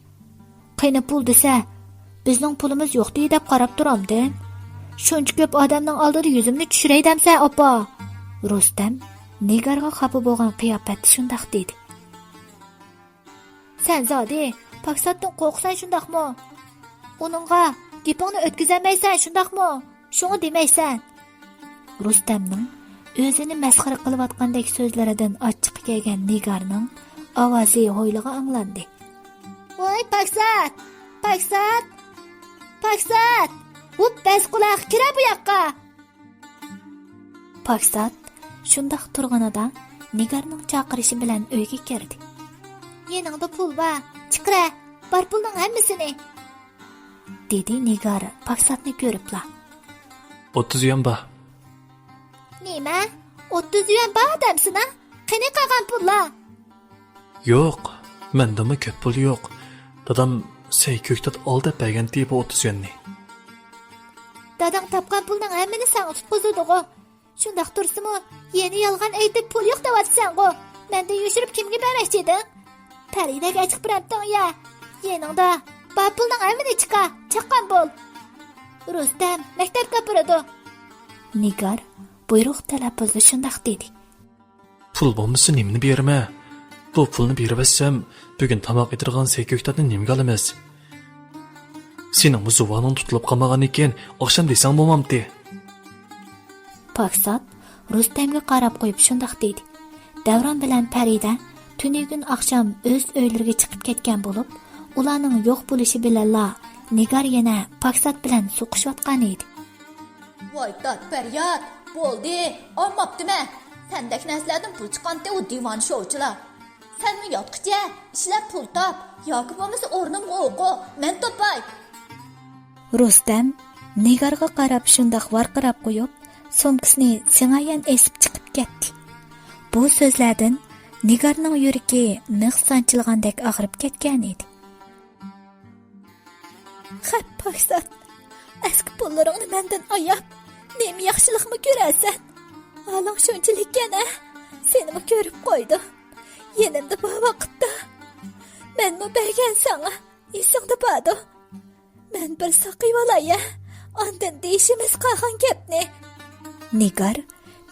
قېنى پۇل دېسە، بىزنىڭ پۇلىمىز يوقتى دەپ قاراپ تۇرامدىم؟ شۇنچە كۆپ ئادەمنىڭ ئالدىدا يۈزۈمنى چۈشۈرەي دەمسەن، ئاپا؟» رۇستەم نىگارغا خاپا بولغان قىياپەتتە شۇنداق دېدى. «سەن زادى پاكىزاتتىن قورقىسەن شۇنداقمۇ؟ ئۇنىڭغا گېپىڭنى ئۆتكۈزەلمەيسەن شۇنداقمۇ؟ شۇڭا دېمەيسەن.» رۇستەمنىڭ ئۆزىنى مەسخىرە قىلىۋاتقاندەك سۆزلىرىدىن ئاچچىقى كەلگەن نىگارنىڭ ئاۋازى ھويلىغا ئاڭلاندى. «ۋاي پاكىزات! پاكىزات! پاكىزات! ھوپ، بەس قۇلاق، كىرە بۇ ياققا!» پاكىزات شۇنداق تۇرغىنىدا نىگارنىڭ چاقىرىشى بىلەن ئۆيگە كىردى. «يېنىڭدا پۇل بار، چىقىرە، بار پۇلنىڭ ھەممىسىنى.» دېدى نىگار پاكىزاتنى كۆرۈپلا. «ئوتتۇز يۈەن بار.» «نېمە؟ ئوتتۇز يۈەن بار دەمسىنا؟ قېنى قالغان پۇللار؟» «يوق، مەندىمۇ كۆپ پۇل يوق. دادام سەي كۆكتات ئال دەپ بەرگەنتى بۇ ئوتتۇز يۈەننى.» «داداڭ تاپقان پۇلنىڭ ھەممىنى ساڭا تۇتقۇزىدىغۇ. شۇنداق تۇرسىمۇ، يەنە يالغان ئېيتىپ پۇل يوق دەۋاتىسەنغۇ. مەندىن يوشۇرۇپ كىمگە بەرمەكچى ئىدىڭ؟ پەرىدەگە ئېچىق بېرەمتىڭ يا؟ يېنىڭدا بار پۇلنىڭ ھەممىنى چىقار، چاققان بول. رۇستەم مەكتەپكە ئاپىرىدۇ.» نىگار بۇيرۇق تەلەپپۇزدا شۇنداق دېدى. «پۇل بولمىسا نېمىنى بېرىمەن؟ بۇ پۇلنى بېرىۋەتسەم، بۈگۈن تاماق ئېتىدىغان سەي كۆكتاتنى نېمىگە ئالىمىز؟ سېنىڭمۇ زۇۋانىڭ تۇتۇلۇپ قالمىغاندىكىن ئاخشام دېسەڭ بولمامتى؟» پاكىزات رۇستەمگە قاراپ قويۇپ شۇنداق دېدى. دەۋران بىلەن پەرىدە تۈنۈگۈن ئاخشام ئۆز ئۆيلىرىگە چىقىپ كەتكەن بولۇپ، ئۇلارنىڭ يوق بولۇشى بىلەنلا نىگار يەنە پاكىزات بىلەن سوقۇشۇۋاتقان ئىدى. «ۋاي داد پەرياد، بولدى، ئالماپتىمەن. سەندەك نەرسىلەردىن پۇل چىققانتى ئۇ دىۋانە شوۋچىلار. سەنمۇ ياتقىچە ئىشلەپ پۇل تاپ، ياكى بولمىسا ئورنۇمغا ئوقۇ، مەن تاپاي.» رۇستەم نىگارغا قاراپ شۇنداق ۋارقىراپ قويۇپ، سومكىسىنى سىڭايەن ئېسىپ چىقىپ كەتتى. بۇ سۆزلەردىن نىگارنىڭ يۈرىكى مىخ سانچىلغاندەك ئاغرىپ كەتكەن ئىدى. «خەپ پاكىزات، ئەسكى پۇللىرىڭنى مەندىن ئاياپ، نېمە ياخشىلىقمۇ كۆرەرسەن؟ ھالىڭ شۇنچىلىككەن ھە؟ سېنىمۇ كۆرۈپ قويدۇم. يېنىمدا بار ۋاقىتتا مەنمۇ بەرگەن ساڭا، ئېسىڭدە باردۇ. مەن بىر ساقىيىۋالاي ھە، ئاندىن دېيىشىمىز قالغان گەپنى.» نىگار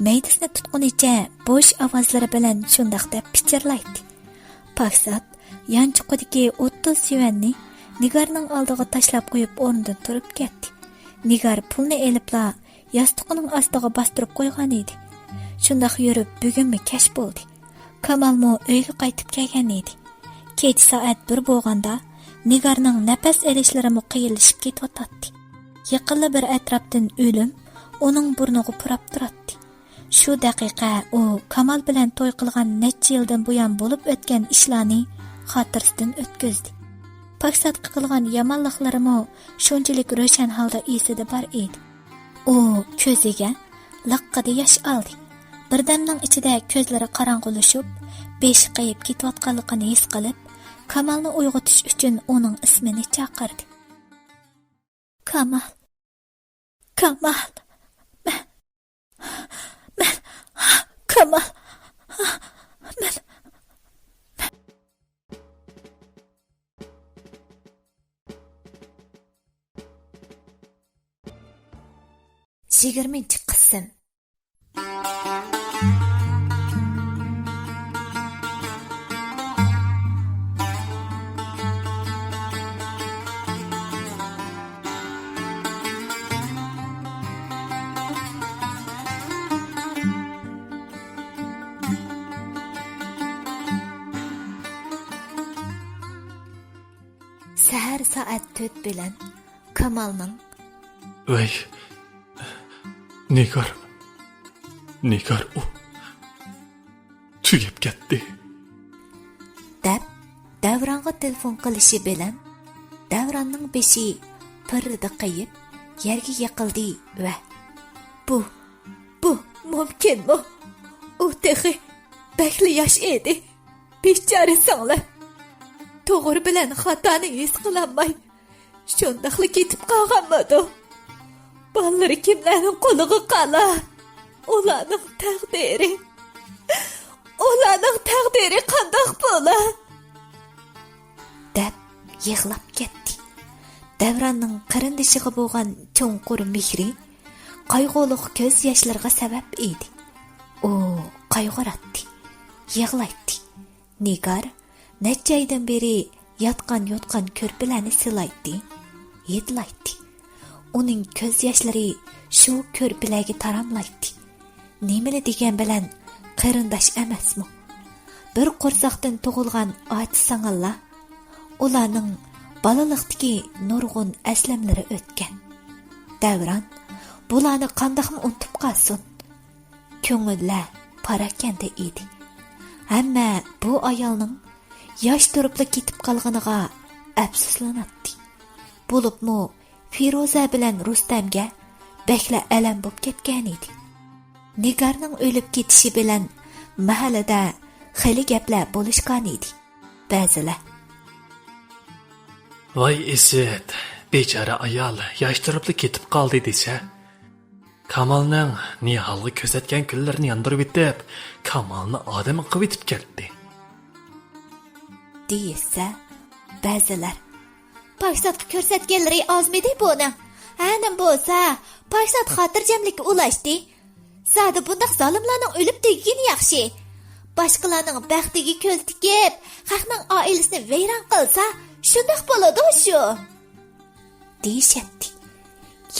مەيدىسىنى تۇتقىنىچە بوش ئاۋازلىرى بىلەن شۇنداق دەپ پىچىرلايتتى. پاكىزات يانچۇقىدىكى ئوتتۇز يۈەننى نىگارنىڭ ئالدىغا تاشلاپ قويۇپ ئورنىدىن تۇرۇپ كەتتى. نىگار پۇلنى ئېلىپلا ياستۇقىنىڭ ئاستىغا باستۇرۇپ قويغان ئىدى. شۇنداق يۈرۈپ بۈگۈنمۇ كەچ بولدى. كامالمۇ ئۆيگە قايتىپ كەلگەن ئىدى. كېچە سائەت بىر بولغاندا نىگارنىڭ نەپەس ئېلىشلىرىمۇ قىيىنلىشىپ كېتىۋاتاتتى. يېقىنلا بىر ئەتراپتىن ئۆلۈم ئۇنىڭ بۇرنىغا پۇراپ تۇراتتى. شۇ دەقىقە ئۇ كامال بىلەن توي قىلغان نەچچە يىلدىن بۇيان بولۇپ ئۆتكەن ئىشلارنى خاتىرىسىدىن ئۆتكۈزدى. پاكىزاتقا قىلغان يامانلىقلىرىمۇ شۇنچىلىك روشەن ھالدا ئېسىدە بار ئىدى. ئۇ كۆزىگە لىققىدە ياش ئالدى. بىردەمنىڭ ئىچىدە كۆزلىرى قاراڭغۇلىشىپ، بېشى قېيىپ كېتىۋاتقانلىقىنى ھېس قىلىپ، كامالنى ئويغىتىش ئۈچۈن ئۇنىڭ ئىسمىنى چاقىردى. كامال، كامال، مەن، مەن، كامال، مەن، مەن. يىگىرمىنچى قىسىم. سەھەر سائەت تۆت بىلەن كامالنىڭ، ۋەي، نىگار، نىگار، ئۇ تۈگەپ كەتتى، دەپ دەۋرانغا تېلېفون قىلىشى بىلەن، دەۋراننىڭ بېشى پىررىدە قېيىپ، يەرگە يىقىلدى ۋە، بۇ، بۇ مۇمكىنمۇ؟ ئۇ تېخى بەكلا ياش ئىدى. بىچارە سىڭلىم، توغرا بىلەن خاتانى ھېس قىلالماي، شۇنداقلا كېتىپ قالغانمىدۇ؟ بالىلىرى كىملەرنىڭ قولىغا قالا؟ ئۇلارنىڭ تەقدىرى، ئۇلارنىڭ تەقدىرى قانداق بولا؟ دەپ يىغلاپ كەتتى. دەۋراننىڭ قېرىندىشىغا بولغان چوڭقۇر مېھرى قايغۇلۇق كۆز ياشلىرىغا سەۋەب ئىدى. ئۇ قايغۇراتتى، يىغلايتتى. نىگار نەچچە ئايدىن بېرى ياتقان-يوتقان كۆرپىلەرنى سىلايتتى، ھىدلايتتى. ئۇنىڭ كۆز ياشلىرى شۇ كۆرپىلەرگە تاراملايتتى. نېمىلا دېگەن بىلەن قېرىنداش ئەمەسمۇ؟ بىر قورساقتىن تۇغۇلغان ئاچا-سىڭىللار. ئۇلارنىڭ بالىلىقتىكى نۇرغۇن ئەسلىمىلىرى ئۆتكەن. دەۋران بۇلارنى قانداقمۇ ئۇنتۇپ قالسۇن؟ كۆڭۈللەر پاراكەندە ئىدى. ھەممە بۇ ئايالنىڭ ياش تۇرۇپلا كېتىپ قالغىنىغا ئەپسۇسلىناتتى. بولۇپمۇ پىرۇزە بىلەن رۇستەمگە بەكلا ئەلەم بوپ كەتكەنىدى. نىگارنىڭ ئۆلۈپ كېتىشى بىلەن مەھەللىدە خېلى گەپلەر بولۇشقانىدى. بەزىلەر، ۋاي ئىسىت، بىچارە ئايال ياش تۇرۇپلا كېتىپ قالدى دېسە، كامالنىڭ نىھالغا كۆرسەتكەن كۈنلىرىنى ياندۇرۇۋېتىپ، كامالنى ئادەم قىلىۋېتىپ كەتتى، دېيىشسە، بەزىلەر، پاكىزاتقا كۆرسەتكەنلىرى ئازمىدى بۇنىڭ. ھە، نېمە بولسا، پاكىزات خاتىرجەملىككە ئۇلاشتى. زادى بۇنداق زالىملارنىڭ ئۆلۈپ تۈگىگىنى ياخشى. باشقىلارنىڭ بەختىگە كۆز تىكىپ، خەقنىڭ ئائىلىسىنى ۋەيران قىلسا، شۇنداق بولىدۇ شۇ، دېيىشەتتى.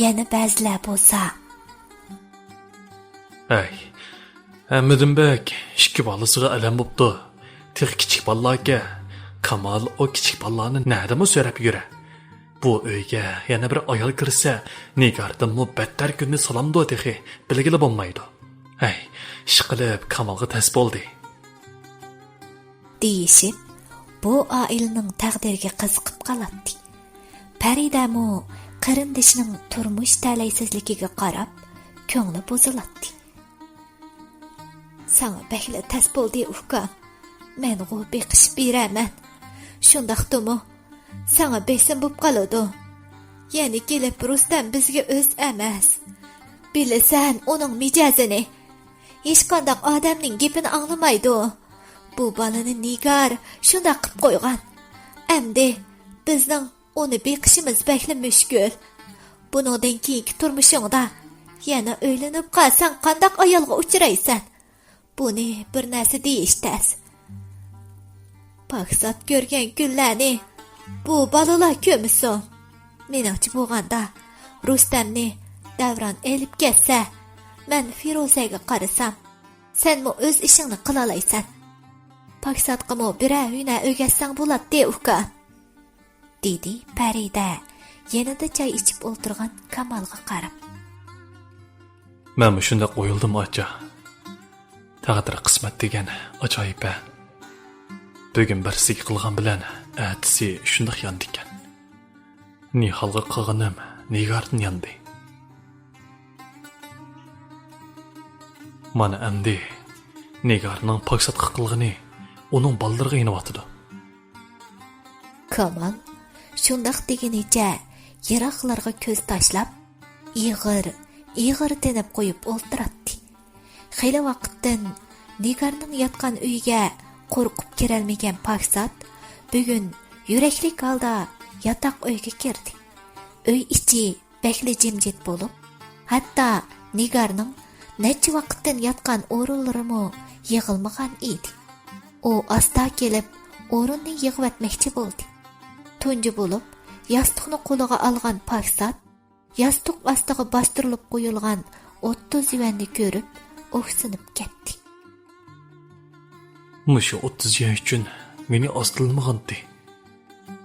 يەنە بەزىلەر بولسا، ھەي، ھەممىدىن بەك ئىككى بالىسىغا ئەلەم بوپتۇ. تېخى كىچىك بالىلاركەن. كامال ئۇ كىچىك بالىلارنى نەدىمۇ سۆرەپ يۈرە؟ بۇ ئۆيگە يەنە بىر ئايال كىرسە، نىگاردىنمۇ بەتتەر كۈننى سالامدۇ تېخى، بىلگىلى بولمايدۇ. ھەي، ئىشقىلىپ كامالغا تەس بولدى، دېيىشىپ، بۇ ئائىلىنىڭ تەقدىرىگە قىزىقىپ قالاتتى. پەرىدەمۇ قېرىندىشىنىڭ تۇرمۇش تەلەيسىزلىكىگە قاراپ، كۆڭلى بۇزۇلاتتى. ساڭا بەكلا تەس بولدى، ئۇكام. مەنغۇ بېقىشىپ بېرەمەن. شۇنداقتىمۇ، ساڭا بېسىم بوپ قالىدۇ. يەنە كېلىپ رۇستەم بىزگە ئۆز ئەمەس. بىلىسەن ئۇنىڭ مىجەزىنى. ھېچقانداق ئادەمنىڭ گېپىنى ئاڭلىمايدۇ. بۇ بالىنى نىگار شۇنداق قىپ قويغان. ئەمدى بىزنىڭ ئۇنى بېقىشىمىز بەكلا مۈشكۈل. بۇنىڭدىن كېيىنكى تۇرمۇشۇڭدا يەنە ئۆيلىنىپ قالساڭ، قانداق ئايالغا ئۇچرايسەن؟ بۇنى بىر نەرسە دېيىش تەس. پاكىزات كۆرگەن كۈنلەرنى بۇ بالىلار كۆرمىسۇن. مېنىڭچە بولغاندا، رۇستەمنى دەۋران ئېلىپ كەتسە، مەن فىرۇزەگە قارىسام، سەنمۇ ئۆز ئىشىڭنى قىلالايسەن. پاكىزاتقىمۇ بىرەر ھۈنەر ئۆگەتسەڭ بولاتتى، ئۇكا. دېدى پەرىدە يېنىدا چاي ئىچىپ ئولتۇرغان كامالغا قاراپ. مەنمۇ شۇنداق ئويلىدىم، ئاچا. تەقدىر قىسمەت دېگەن ئاجايىپ ھە. بۈگۈن بىرسىگە قىلغان بىلەن ئەتىسى شۇنداق يانىدىكەن. نىھالغا قىلغىنىم نىگاردىن ياندى. مانا ئەمدى نىگارنىڭ پاكىزاتقا قىلغىنى ئۇنىڭ بالىلىرىغا يېنىۋاتىدۇ. كامال شۇنداق دېگىنىچە يىراقلارغا كۆز تاشلاپ، ئېغىر، ئېغىر تىنىپ قويۇپ ئولتۇراتتى. خېلى ۋاقىتتىن نىگارنىڭ ياتقان ئۆيىگە قورقۇپ كىرەلمىگەن پاكىزات بۈگۈن يۈرەكلىك ھالدا ياتاق ئۆيگە كىردى. ئۆي ئىچى بەكلا جىمجىت بولۇپ، ھەتتا نىگارنىڭ نەچچە ۋاقىتتىن ياتقان ئورۇنلىرىمۇ يىغىلمىغان ئىدى. ئۇ ئاستا كېلىپ ئورۇننى يىغىۋەتمەكچى بولدى. تۇنجى بولۇپ ياستۇقنى قولىغا ئالغان پاكىزات ياستۇق ئاستىغا باستۇرۇلۇپ قويۇلغان ئوتتۇز يۈەننى كۆرۈپ ئوكسىنىپ كەتتى. مۇشۇ ئوتتۇز يۈەن ئۈچۈن مېنى ئاستىلىمىغانتى.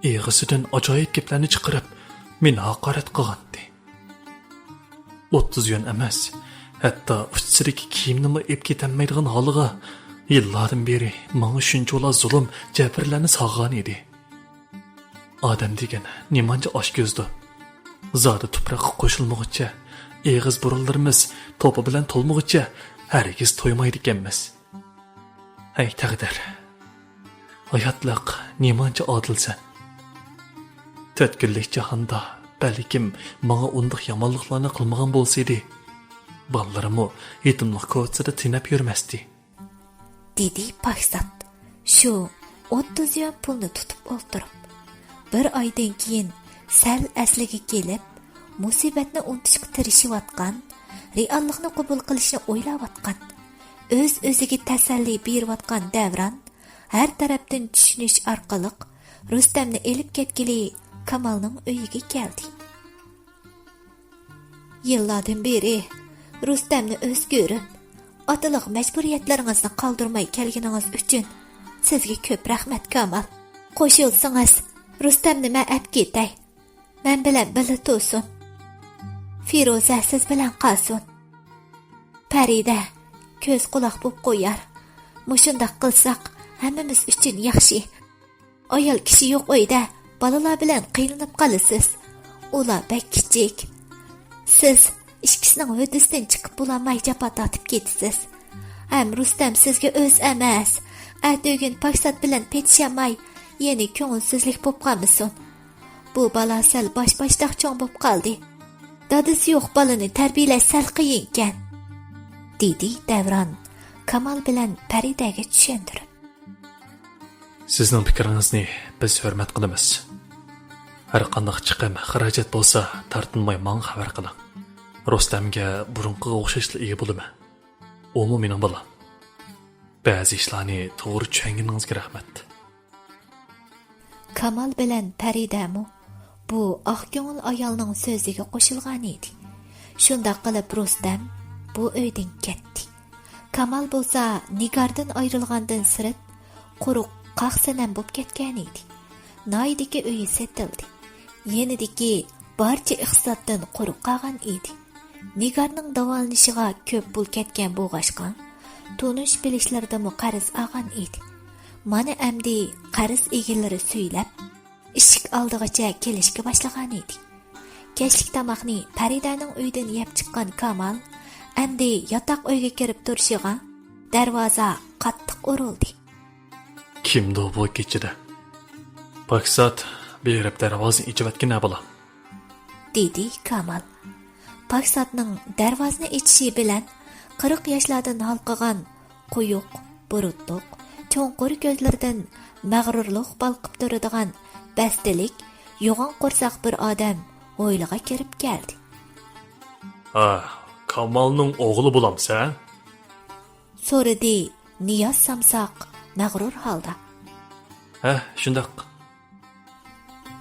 ئېغىزىدىن ئاجايىپ گەپلەرنى چىقىرىپ، مېنى ھاقارەت قىلغانتى. ئوتتۇز يۈەن ئەمەس، ھەتتا ئۇچىسىدىكى كىيىمنىمۇ ئېلىپ كېتەلمەيدىغان ھالىغا يىللاردىن بېرى ماڭا شۇنچىۋالا زۇلۇم، جەبىرلەرنى سالغان ئىدى. ئادەم دېگەن نېمانچە ئاچكۆزدۇ. زادى تۇپراققا قوشۇلمىغۇچە، ئېغىز بۇرۇنلىرىمىز توپا بىلەن تولمىغۇچە ھەرگىز تويمايدىكەنمىز. ھەي تەقدىر، ھاياتلىق نېمانچە ئادىلسەن. تۆت كۈنلۈك جاھاندا بەلكىم ماڭا ئۇنداق يامانلىقلارنى قىلمىغان بولسىدى، بالىلىرىممۇ يېتىملىق كوچىسىدا تېنەپ يۈرمەستى. دېدى پاكىزات شۇ ئوتتۇز يۈەن پۇلنى تۇتۇپ ئولتۇرۇپ. بىر ئايدىن كېيىن سەل ئەسلىگە كېلىپ، مۇسىبەتنى ئۇنتۇشقا تىرىشىۋاتقان، رېئاللىقنى قوبۇل قىلىشنى ئويلاۋاتقان، ئۆز-ئۆزىگە تەسەللى بېرىۋاتقان دەۋران ھەر تەرەپتىن چۈشىنىش ئارقىلىق رۇستەمنى ئېلىپ كەتكىلى كامالنىڭ ئۆيىگە كەلدى. يىللاردىن بېرى رۇستەمنى ئۆزگۈرۈپ، ئاتىلىق مەجبۇرىيەتلىرىڭىزنى قالدۇرماي كەلگىنىڭىز ئۈچۈن سىزگە كۆپ رەھمەت، كامال. قوشۇلسىڭىز، رۇستەمنى مەن ئەپ كېتەي. مەن بىلەن بىللە تۇرسۇن. فىرۇزە سىز بىلەن قالسۇن. پەرىدە كۆز قۇلاق بوپ قويار. مۇشۇنداق قىلساق، ھەممىمىز ئۈچۈن ياخشى. ئايال كىشى يوق ئۆيدە بالىلار بىلەن قىينىلىپ قالىسىز. ئۇلار بەك كىچىك. سىز ئىككىسىنىڭ ھۆددىسىدىن چىقىپ بولالماي جاپا تارتىپ كېتىسىز. ھەم رۇستەم سىزگە ئۆز ئەمەس. ئەتىگۈن پاكىزات بىلەن پېتىشالماي، يەنە كۆڭۈلسىزلىك بوپ قالمىسۇن. بۇ بالا سەل باش-باشتاق چوڭ بوپ قالدى. دادىسى يوق بالىنى تەربىيەلەش سەل قىيىنكەن، دېدى دەۋران كامال بىلەن پەرىدەگە چۈشەندۈرۈپ. سىزنىڭ پىكرىڭىزنى بىز ھۆرمەت قىلىمىز. ھەر قانداق چىقىم، خىراجەت بولسا تارتىنماي ماڭا خەۋەر قىلىڭ. رۇستەمگە بۇرۇنقىغا ئوخشاشلا ئىگە بولىمەن. ئۇمۇ مېنىڭ بالام. بەزى ئىشلارنى توغرا چۈشەنگىنىڭىزگە رەھمەت. كامال بىلەن پەرىدەمۇ بۇ ئاق كۆڭۈل ئايالنىڭ سۆزىگە قوشۇلغانىدى. شۇنداق قىلىپ رۇستەم بۇ ئۆيدىن كەتتى. كامال بولسا نىگاردىن ئايرىلغاندىن سىرت، قۇرۇق قاق سەنەم بوپ كەتكەنىدى. ناھىيىدىكى ئۆيى سېتىلدى. يېنىدىكى بارچە ئىقتىسادتىن قۇرۇق قالغان ئىدى. نىگارنىڭ داۋالىنىشىغا كۆپ پۇل كەتكەن بولغاچقا، تونۇش بىلىشلىرىدىمۇ قەرز ئالغان ئىدى. مانا ئەمدى قەرز ئىگىلىرى سۈيلەپ، ئىشىك ئالدىغىچە كېلىشكە باشلىغانىدى. كەچلىك تاماقنى پەرىدەنىڭ ئۆيىدىن يەپ چىققان كامال ئەمدى ياتاق ئۆيگە كىرىپ تۇرۇشىغا دەرۋازا قاتتىق ئۇرۇلدى. كىمدۇ بۇ كېچىدە؟ پاكىزات، بېرىپ دەرۋازىنى ئېچىۋەتكىنە بالام، دېدى كامال. پاكىزاتنىڭ دەرۋازىنى ئېچىشى بىلەن قىرىق ياشلاردىن ھالقىغان قويۇق بۇرۇتلۇق، چوڭقۇر كۆزلىرىدىن مەغرۇرلۇق بالقىپ تۇرىدىغان بەستىلىك، يوغان قورساق بىر ئادەم ھويلىغا كىرىپ كەلدى. ھە، كامالنىڭ ئوغلى بولامسەن؟ سورىدى نىياز سامساق مەغرۇر ھالدا. ھە، شۇنداق.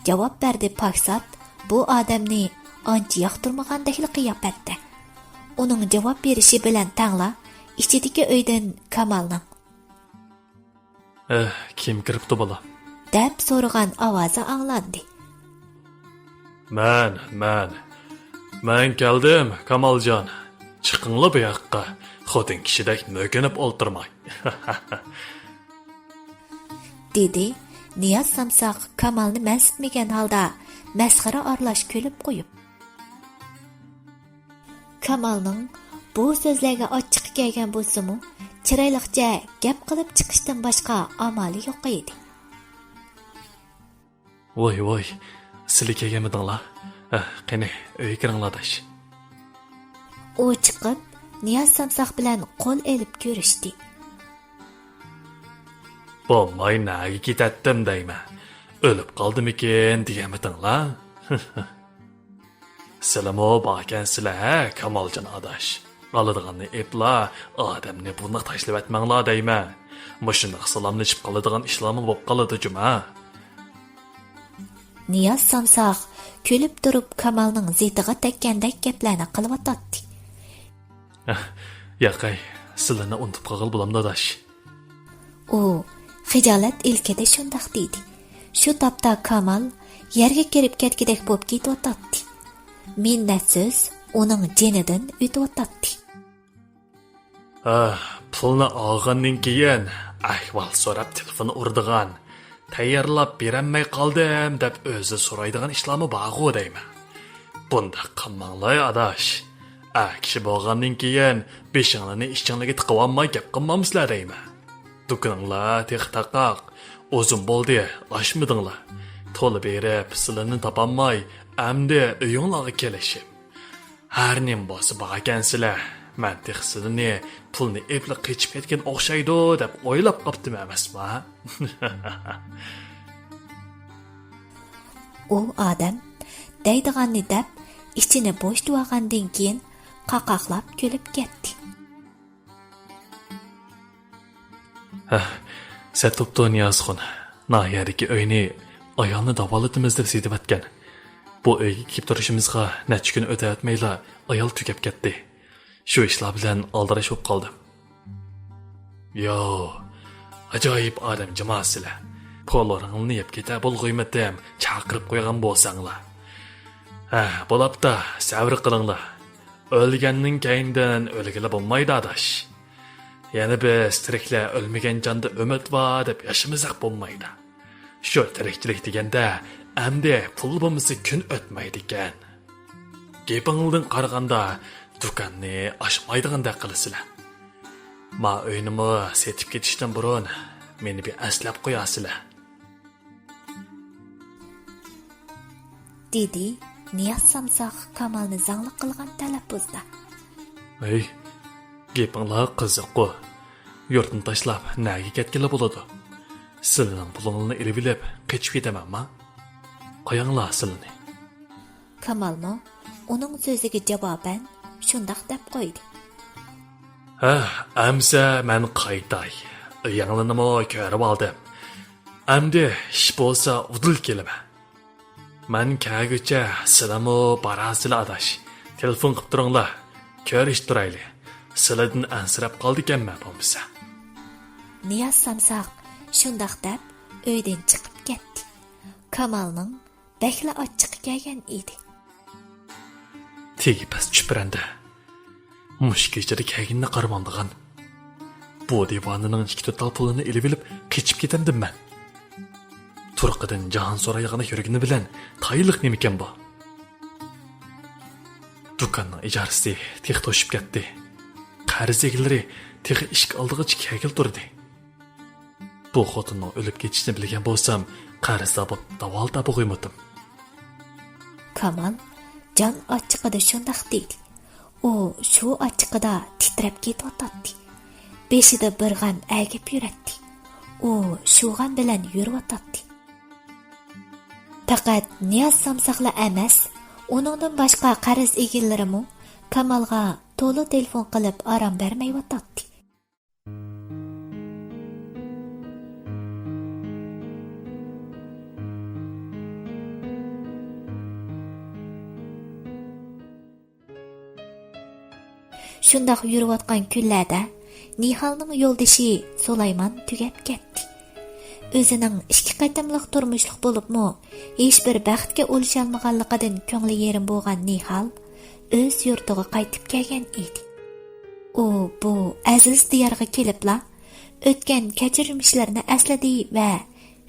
جاۋاب بەردى پاكىزات بۇ ئادەمنى ئانچە ياقتۇرمىغاندەكلا قىياپەتتە. ئۇنىڭ جاۋاب بېرىشى بىلەن تەڭلا ئىچىدىكى ئۆيدىن كامالنىڭ ئەھ، كىم كىرىپتۇ بالا؟ دەپ سورىغان ئاۋازى ئاڭلاندى. مەن، مەن. مەن كەلدىم، كامالجان. چىقىڭلا بۇ ياققا. خوتۇن كىشىدەك مۆكۈنۈپ ئولتۇرماي. دېدى نىياز سامساق كامالنى مەنسىتمىگەن ھالدا مەسخىرە ئارىلاش كۈلۈپ قويۇپ. كامالنىڭ بۇ سۆزلەرگە ئاچچىقى كەلگەن بولسىمۇ، چىرايلىقچە گەپ قىلىپ چىقىشتىن باشقا ئامالى يوق ئىدى. ۋاي، ۋاي، سىلى كەلگەنمىدىڭلار؟ ھە، قېنى، ئۆيگە كىرىڭلار، ئاداش. ئۇ چىقىپ، نىياز سامساق بىلەن قول ئېلىپ كۆرۈشتى. بولماي نەگە كېتەتتىم دەيمەن. ئۆلۈپ قالدىمىكىن دېگەنمىدىڭلار؟ سىلىمۇ باركەنسىلە ھە، كامالجان ئاداش. ئالىدىغاننى ئېپلا، ئادەمنى بۇنداق تاشلىۋەتمەڭلار دەيمەن. مۇشۇنداق سالاملىشىپ قالىدىغان ئىشلارمۇ بولۇپ قالىدۇ جۇما. نىياز سامساق كۈلۈپ تۇرۇپ كامالنىڭ زىتىغا تەگكەندەك گەپلەرنى قىلىۋاتاتتى. ياقەي، سىلىنى ئۇنتۇپ قالغىلى بولامدۇ ئاداش؟ ئۇ خىجالەت ئىلكىدە شۇنداق دېدى. شۇ تاپتا كامال يەرگە كىرىپ كەتكۈدەك بولۇپ كېتىۋاتاتتى. مىننەت سۆز ئۇنىڭ جېنىدىن ئۆتۈۋاتاتتى. ھە، پۇلنى ئالغاندىن كېيىن ئەھۋال سوراپ تېلېفون ئۇرىدىغان، تەييارلاپ بېرەلمەي قالدىم دەپ ئۆزى سورايدىغان ئىشلارمۇ بارغۇ دەيمەن. بۇنداق قىلماڭلار ئاداش. ئەر كىشى بولغاندىن كېيىن بېشىڭلارنى ئىچىڭلارگە تىقىۋالماي گەپ قىلمامسىلەر دەيمەن. دۇكىنىڭلار تېخى تاقاق، ئۇزۇن بولدى، ئاچمىدىڭلار. تولا بېرىپ سىلىنى تاپالماي، ئەمدى ئۆيۈڭلارغا كېلىشىم. ھەر نېمە بولسا باركەنسىلەر، مەن تېخى سىلىنى پۇلنى ئېپلا قېچىپ كەتكەن ئوخشايدۇ دەپ ئويلاپ قاپتىم ئەمەسما؟ ئۇ ئادەم دەيدىغاننى دەپ، ئىچىنى بوشىتىۋالغاندىن كېيىن، قاقاقلاپ كۈلۈپ كەتتى. ھە، سەت بوپتۇ نىيازخۇن. ناھىيەدىكى ئۆينى ئايالنى داۋالىتىمىز دەپ سېتىۋەتكەن. بۇ ئۆيگە كېلىپ تۇرۇشىمىزغا نەچچە كۈن ئۆتەلمەيلا ئايال تۈگەپ كەتتى. شۇ ئىشلار بىلەن ئالدىراش بوپ قالدىم. ياۋ، ئاجايىپ ئادەم جۇما سىلەر. پولۇرۇڭلىنى يەپ كېتە بولغۇيمىدىم، چاقىرىپ قويغان بولساڭلار. ھە، بولاپتا، سەۋر قىلىڭلار. ئۆلگەننىڭ كەينىدىن ئۆلگىلى بولمايدۇ ئاداش. يەنە بىز تىرىكلەر ئۆلمىگەن جاندا ئۈمىد بار دەپ ياشىمىساق بولمايدۇ. شۇ تىرىكچىلىك دېگەندە ئەمدى پۇل بولمىسا كۈن ئۆتمەيدىكەن. گېپىڭلاردىن قارىغاندا دۇكاننى ئاچمايدىغاندەك قىلىسىلەر. ما ئۆينىمۇ سېتىپ كېتىشتىن بۇرۇن مېنى بىر ئەسلەپ قوياسىلەر. دېدى نىياز سامساق كامالنى زاڭلىق قىلغان تەلەپپۇزدا. ھەي، گېپىڭلار قىزىققۇ. يۇرتنى تاشلاپ نەگە كەتكىلى بولىدۇ؟ سىلىنىڭ پۇلۇڭلارنى ئېلىۋېلىپ قېچىپ كېتەمەنما؟ قويۇڭلار سىلىنى. كامالمۇ ئۇنىڭ سۆزىگە جاۋابەن شۇنداق دەپ قويدى. ھە، ئەمسە مەن قايتاي. ئۆيۈڭلارنىمۇ كۆرۈۋالدىم. ئەمدى ئىش بولسا ئۇدۇل كېلىمەن. مەن كەلگۈچە سىلىمۇ بارارسىلە ئاداش. تېلېفون قىپ تۇرۇڭلار. كۆرۈشتۈرەيلى. سىلىدىن ئەنسىرەپ قالدىكەنمەن بولمىسا. نىياز سامساق شۇنداق دەپ ئۆيدىن چىقىپ كەتتى. كامالنىڭ بەكلا ئاچچىقى كەلگەن ئىدى. تېگى پەس چۈپرەندە. مۇشۇ كېچىدە كەلگىنىنى قارىمامدىغان. بۇ دىۋانىنىڭ ئىككى تۆت تال پۇلىنى ئېلىۋېلىپ قېچىپ كېتەمدىم مەن. تۇرقىدىن جاھان سورايدىغان يۈرگىنى بىلەن تايىنلىق نېمىكەن بۇ؟ دۇكاننىڭ ئىجارىسى تېخى توشۇپ كەتتى. قەرز ئىگىلىرى تېخى ئىشىك ئالدىغىچە كەلگىلى تۇردى. بۇ خوتۇننىڭ ئۆلۈپ كېتىشىنى بىلگەن بولسام، قەرزدار بولۇپ داۋالىتا بوغۇيمىدىم. كامال جان ئاچچىقىدا شۇنداق دېدى. ئۇ شۇ ئاچچىقىدا تىترەپ كېتىۋاتاتتى. بېشىدا بىر غەم ئەگىپ يۈرەتتى. ئۇ شۇ غەم بىلەن يۈرۈۋاتاتتى. پەقەت نىياز سامساقلا ئەمەس، ئۇنىڭدىن باشقا قەرز ئىگىلىرىمۇ كامالغا تولا تېلېفون قىلىپ ئارام بەرمەيۋاتاتتى. شۇنداق يۈرۈۋاتقان كۈنلەردە نىھالنىڭ يولدىشى سۇلايمان تۈگەپ كەتتى. ئۆزىنىڭ ئىككى قېتىملىق تۇرمۇشلۇق بولۇپمۇ ھېچبىر بەختكە ئۇلىشالمىغانلىقىدىن كۆڭلى يېرىم بولغان نىھال ئۆز يۇرتىغا قايتىپ كەلگەن ئىدى. ئۇ بۇ ئەزىز دىيارغا كېلىپلا ئۆتكەن كەچۈرمىشلىرىنى ئەسلىدى ۋە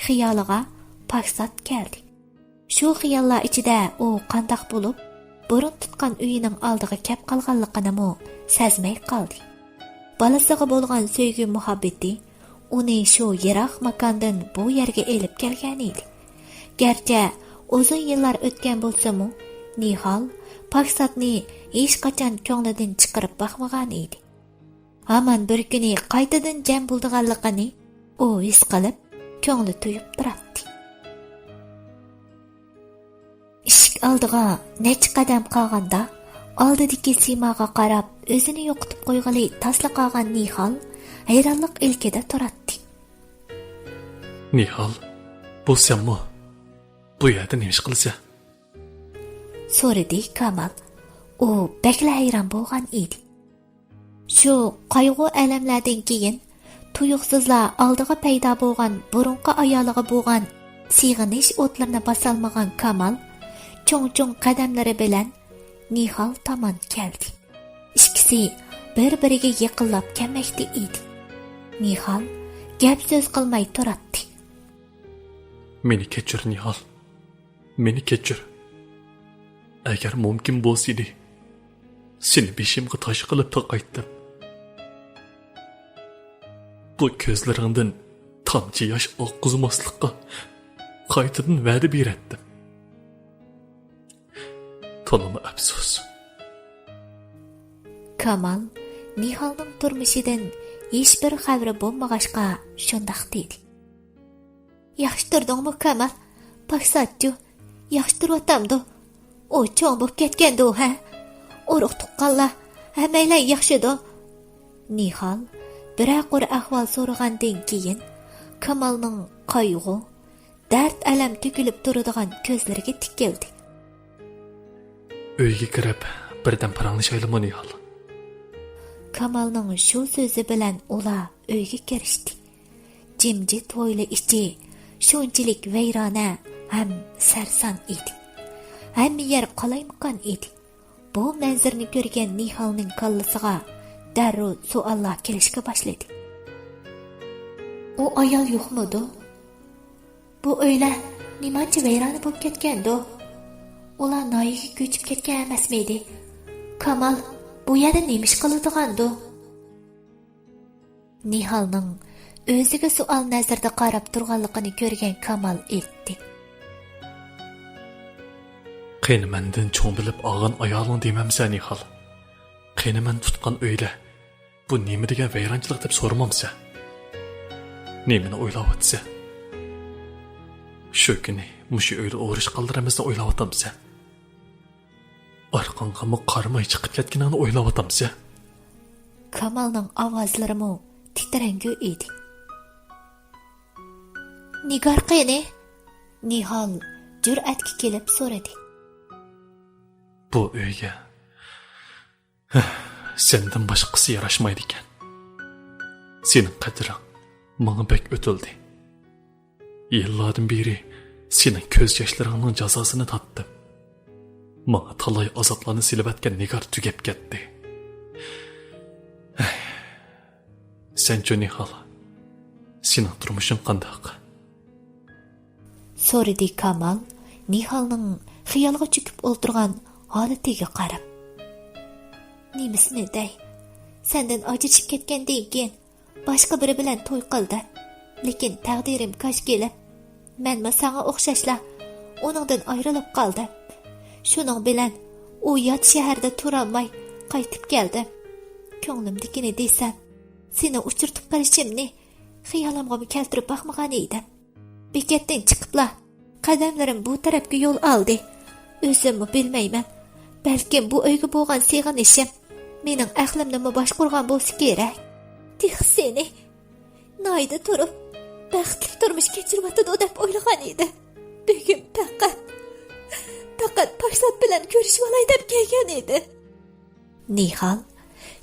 خىيالىغا پاكىزات كەلدى. شۇ خىياللار ئىچىدە ئۇ قانداق بولۇپ، بۇرۇن تۇتقان ئۆيىنىڭ ئالدىغا كەپ قالغانلىقىنىمۇ سەزمەي قالدى. بالىسىغا بولغان سۆيگۈ مۇھەببىتى ئۇنى شۇ يىراق ماكاندىن بۇ يەرگە ئېلىپ كەلگەن ئىدى. گەرچە ئۇزۇن يىللار ئۆتكەن بولسىمۇ، نىھال پاكىزاتنى ھېچقاچان كۆڭلىدىن چىقىرىپ باقمىغان ئىدى. ھامان بىر كۈنى قايتىدىن جەم بولىدىغانلىقىنى ئۇ ھېس قىلىپ، كۆڭلى تويۇپ تۇراتتى. ئىشىك ئالدىغا نەچچە قەدەم قالغاندا، ئالدىدىكى سىيماغا قاراپ ئۆزىنى يوقىتىپ قويغىلى تاسلا قالغان نىھال ھەيرانلىق ئىلكىدە تۇراتتى. نىھال، بۇ سەنمۇ؟ بۇ يەردە نېمە ئىش قىلىسەن؟ سورىدى كامال. ئۇ بەكلا ھەيران بولغان ئىدى. شۇ قايغۇ-ئەلەملەردىن كېيىن تۇيۇقسىزلا ئالدىغا پەيدا بولغان بۇرۇنقى ئايالىغا بولغان سېغىنىش ئوتلىرىنى باسالمىغان كامال چوڭ-چوڭ قەدەملىرى بىلەن نىھال تامان كەلدى. ئىككىسى بىر-بىرىگە يېقىنلاپ كەلمەكتە ئىدى. نىھال گەپ-سۆز قىلماي تۇراتتى. مېنى كەچۈر، نىھال. مېنى كەچۈر. ئەگەر مۇمكىن بولسىدى، سېنى بېشىمغا تاش قىلىپ تاقايتتىم. بۇ كۆزلىرىڭدىن تامچە ياش ئاققۇزماسلىققا قايتىدىن ۋەدە بېرەتتىم. تولىمۇ ئەپسۇس. كامال نىھالنىڭ تۇرمۇشىدىن ھېچبىر خەۋىرى بولمىغاچقا شۇنداق دېدى. ياخشى تۇردۇڭمۇ، كامال؟ پاكىزاتچۇ، ياخشى تۇرۇۋاتامدۇ؟ ئۇ چوڭ بوپ كەتكەندۇ، ھە؟ ئۇرۇق-تۇغقانلار ھەممەيلەن ياخشىدۇ؟ نىھال بىرەر قۇر ئەھۋال سورىغاندىن كېيىن، كامالنىڭ قايغۇ، دەرد-ئەلەم تۆكۈلۈپ تۇرىدىغان كۆزلىرىگە تىكىلدى. ئۆيگە كىرىپ، بىردەم پاراڭلىشايلىمۇ، نىھال؟ كامالنىڭ شۇ سۆزى بىلەن ئۇلار ئۆيگە كىرىشتى. جىمجىت ھويلا ئىچى شۇنچىلىك ۋەيرانە ھەم سەرسان ئىدى. ھەممە يەر قالايمىقان ئىدى. بۇ مەنزىرىنى كۆرگەن نىھالنىڭ كاللىسىغا دەررۇ سوئاللار كېلىشكە باشلىدى. ئۇ ئايال يوقمىدۇ؟ بۇ ئۆيلەر نېمانچە ۋەيرانە بولۇپ كەتكەندۇ؟ ئۇلار ناھىيەگە كۆچۈپ كەتكەن ئەمەسمىدى؟ كامال بۇ يەردە نېمە ئىش قىلىدىغاندۇ؟ نىھالنىڭ ئۆزىگە سوئال نەزىرىدە قاراپ تۇرغانلىقىنى كۆرگەن كامال ئېيتتى. قېنى مەندىن چوڭ بىلىپ ئالغان ئايالىڭ دېمەمسەن، نىھال؟ قېنى مەن تۇتقان ئۆيدە بۇ نېمە دېگەن ۋەيرانچىلىق دەپ سورىمامسەن؟ نېمىنى ئويلاۋاتىسەن؟ شۇ كۈنى مۇشۇ ئۆيدە ئۇرۇشقانلىرىمىزنى ئويلاۋاتامسەن؟ ئارقاڭغىمۇ قارىماي چىقىپ كەتكىنىڭنى ئويلاۋاتامسەن؟ كامالنىڭ ئاۋازلىرىمۇ تىترەڭگۈ ئىدى. نىگار قېنى؟ نىھال جۈرئەتكە كېلىپ سورىدى. بۇ ئۆيگە سەندىن باشقىسى ياراشمايدىكەن. سېنىڭ قەدرىڭ ماڭا بەك ئۆتۈلدى. يىللاردىن بېرى سېنىڭ كۆز ياشلىرىڭنىڭ جازاسىنى تارتتىم. ماڭا تالاي ئازابلارنى سېلىۋەتكەن نىگار تۈگەپ كەتتى. سەنچۇ، نىھال؟ سېنىڭ تۇرمۇشۇڭ قانداق؟ سورىدى كامال نىھالنىڭ خىيالغا چۆكۈپ ئولتۇرغان ھالىتىگە قاراپ. نېمىسىنى دەي؟ سەندىن ئاجرىشىپ كەتكەندىن كېيىن باشقا بىرى بىلەن توي قىلدىم. لېكىن تەقدىرىم كاج كېلىپ، مەنمۇ ساڭا ئوخشاشلا ئۇنىڭدىن ئايرىلىپ قالدىم. شۇنىڭ بىلەن ئۇ يات شەھەردە تۇرالماي قايتىپ كەلدىم. كۆڭلۈمدىكىنى دېسەم، سېنى ئۇچرىتىپ قېلىشىمنى خىيالىمغىمۇ كەلتۈرۈپ باقمىغان ئىدىم. بېكەتتىن چىقىپلا قەدەملىرىم بۇ تەرەپكە يول ئالدى. ئۆزۈممۇ بىلمەيمەن. بەلكىم بۇ ئۆيگە بولغان سېغىنىشىم مېنىڭ ئەقلىمنىمۇ باشقۇرغان بولسا كېرەك. تېخى سېنى ناھىيەدە تۇرۇپ بەختلىك تۇرمۇش كەچۈرۈۋاتىدۇ دەپ ئويلىغان ئىدىم. بۈگۈن پەقەت، پەقەت پاكىزات بىلەن كۆرۈشۈۋالاي دەپ كەلگەن ئىدىم. نىھال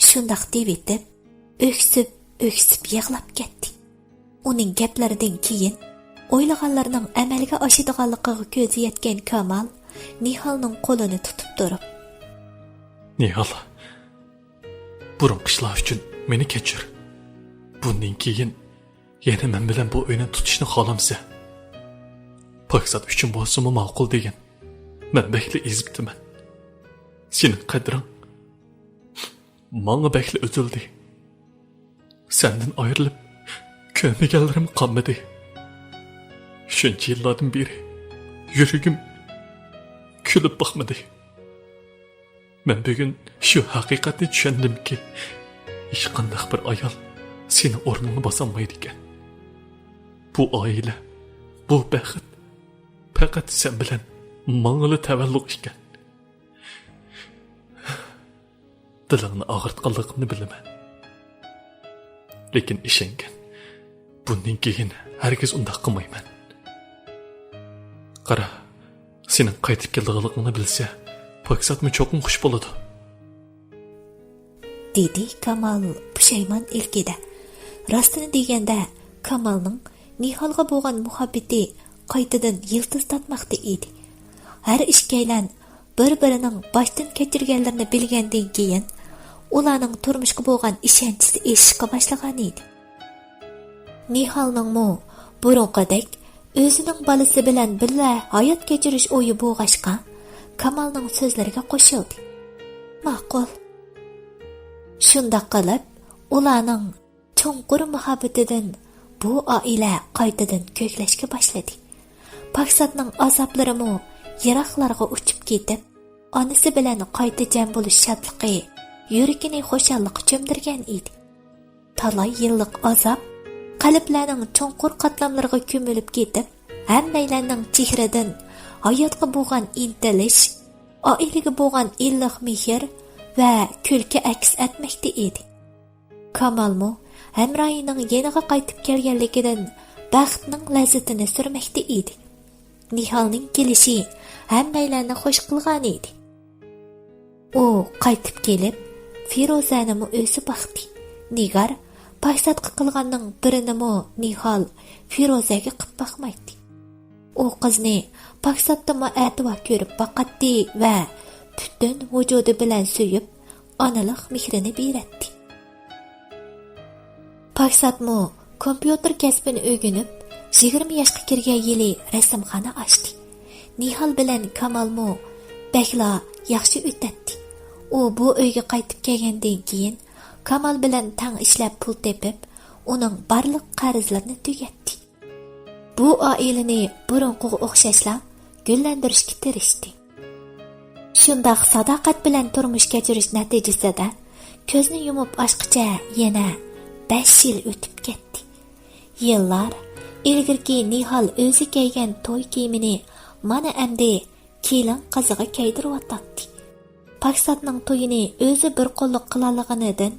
شۇنداق دېيىۋېتىپ، ئۆكسۈپ-ئۆكسۈپ يىغلاپ كەتتى. ئۇنىڭ گەپلىرىدىن كېيىن ئويلىغانلىرىنىڭ ئەمەلگە ئاشىدىغانلىقىغا كۆزى يەتكەن كامال نىھالنىڭ قولىنى تۇتۇپ تۇرۇپ، نىھال، بۇرۇنقى ئىشلار ئۈچۈن مېنى كەچۈر. بۇندىن كېيىن يەنە مەن بىلەن بۇ ئۆينى تۇتۇشنى خالامسەن؟ پاكىزات ئۈچۈن بولسىمۇ ماقۇل دېگىن. مەن بەكلا ئېزىپتىمەن. سېنىڭ قەدرىڭ ماڭا بەكلا ئۆتۈلدى. سەندىن ئايرىلىپ كۆرمىگەنلىرىم قالمىدى. شۇنچە يىللاردىن بېرى يۈرىكىم كۈلۈپ باقمىدى. مەن بۈگۈن شۇ ھەقىقەتنى چۈشەندىمكى، ھېچقانداق بىر ئايال سېنىڭ ئورنۇڭنى باسالمايدىكەن. بۇ ئائىلە، بۇ بەخت پەقەت سەن بىلەن ماڭىلا تەۋەللۇق ئىكەن. دىلىڭنى ئاغرىتقانلىقىمنى بىلىمەن. لېكىن ئىشەنگىن، بۇندىن كېيىن ھەرگىز ئۇنداق قىلمايمەن. قارا، سېنىڭ قايتىپ كېلىدىغانلىقىڭنى بىلسە، پاكىزاتمۇ چوقۇم خۇش بولىدۇ. دېدى كامال پۇشايمان ئىلكىدە. راستىنى دېگەندە، كامالنىڭ نىھالغا بولغان مۇھەببىتى قايتىدىن يىلتىز تارتماقتا ئىدى. ھەر ئىككىيلەن بىر-بىرىنىڭ باشتىن كەچۈرگەنلىرىنى بىلگەندىن كېيىن، ئۇلارنىڭ تۇرمۇشقا بولغان ئىشەنچىسى ئېشىشقا باشلىغان ئىدى. نىھالنىڭمۇ بۇرۇنقىدەك ئۆزىنىڭ بالىسى بىلەن بىللە ھايات كەچۈرۈش ئويى بولغاچقا، كامالنىڭ سۆزلىرىگە قوشۇلدى. ماقۇل. شۇنداق قىلىپ، ئۇلارنىڭ چوڭقۇر مۇھەببىتىدىن بۇ ئائىلە قايتىدىن كۆكلەشكە باشلىدى. پاكىزاتنىڭ ئازابلىرىمۇ يىراقلارغا ئۇچۇپ كېتىپ، ئانىسى بىلەن قايتا جەم بولۇش شادلىقى يۈرىكىنى خۇشاللىققا چۆمدۈرگەن ئىدى. تالاي يىللىق ئازاب قەلبلەرنىڭ چوڭقۇر قاتلاملىرىغا كۆمۈلۈپ كېتىپ، ھەممەيلەننىڭ چېھرىدىن ھاياتقا بولغان ئىنتىلىش، ئائىلىگە بولغان ئىللىق مېھىر ۋە كۈلكە ئەكس ئەتمەكتە ئىدى. كامالمۇ ھەمراھىنىڭ يېنىغا قايتىپ كەلگەنلىكىدىن بەختنىڭ لەززىتىنى سۈرمەكتە ئىدى. نىھالنىڭ كېلىشى ھەممەيلەننى خۇش قىلغان ئىدى. ئۇ قايتىپ كېلىپ، فىرۇزەنىمۇ ئۆزى باقتى. نىگار پاكىزاتقا قىلغاننىڭ بىرىنىمۇ نىھال فىرۇزەگە قىپ باقمايتتى. ئۇ قىزنى پاكىزاتتىنمۇ ئەتىۋار كۆرۈپ باقاتتى ۋە پۈتۈن ۋۇجۇدى بىلەن سۆيۈپ، ئانىلىق مېھرىنى بېرەتتى. پاكىزاتمۇ كومپيۇتېر كەسپىنى ئۆگىنىپ، يىگىرمە ياشقا كىرگەن يىلى رەسىمخانا ئاچتى. نىھال بىلەن كامالمۇ بەكلا ياخشى ئۆتەتتى. ئۇ بۇ ئۆيگە قايتىپ كەلگەندىن كېيىن، كامال بىلەن تەڭ ئىشلەپ پۇل تېپىپ، ئۇنىڭ بارلىق قەرزلىرىنى تۈگەتتى. بۇ ئائىلىنى بۇرۇنقىغا ئوخشاشلا گۈللەندۈرۈشكە تىرىشتى. شۇنداق ساداقەت بىلەن تۇرمۇش كەچۈرۈش نەتىجىسىدە، كۆزنى يۇمۇپ ئاچقىچە يەنە بەش يىل ئۆتۈپ كەتتى. يىللار ئىلگىرىكى نىھال ئۆزى كىيگەن توي كىيىمىنى مانا ئەمدى كېلىن قىزىغا كىيدۈرۈۋاتاتتى. پاكىزاتنىڭ تويىنى ئۆزى بىر قوللۇق قىلالىغىنىدىن،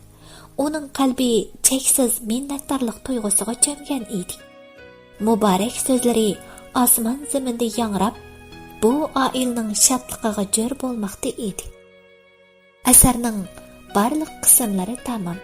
ئۇنىڭ قەلبى چەكسىز مىننەتدارلىق تۇيغۇسىغا چۆمگەن ئىدى. مۇبارەك سۆزلىرى ئاسمان زېمىندا ياڭراپ، بۇ ئائىلىنىڭ شادلىقىغا جۆر بولماقتا ئىدى. ئەسەرنىڭ بارلىق قىسىملىرى تامام.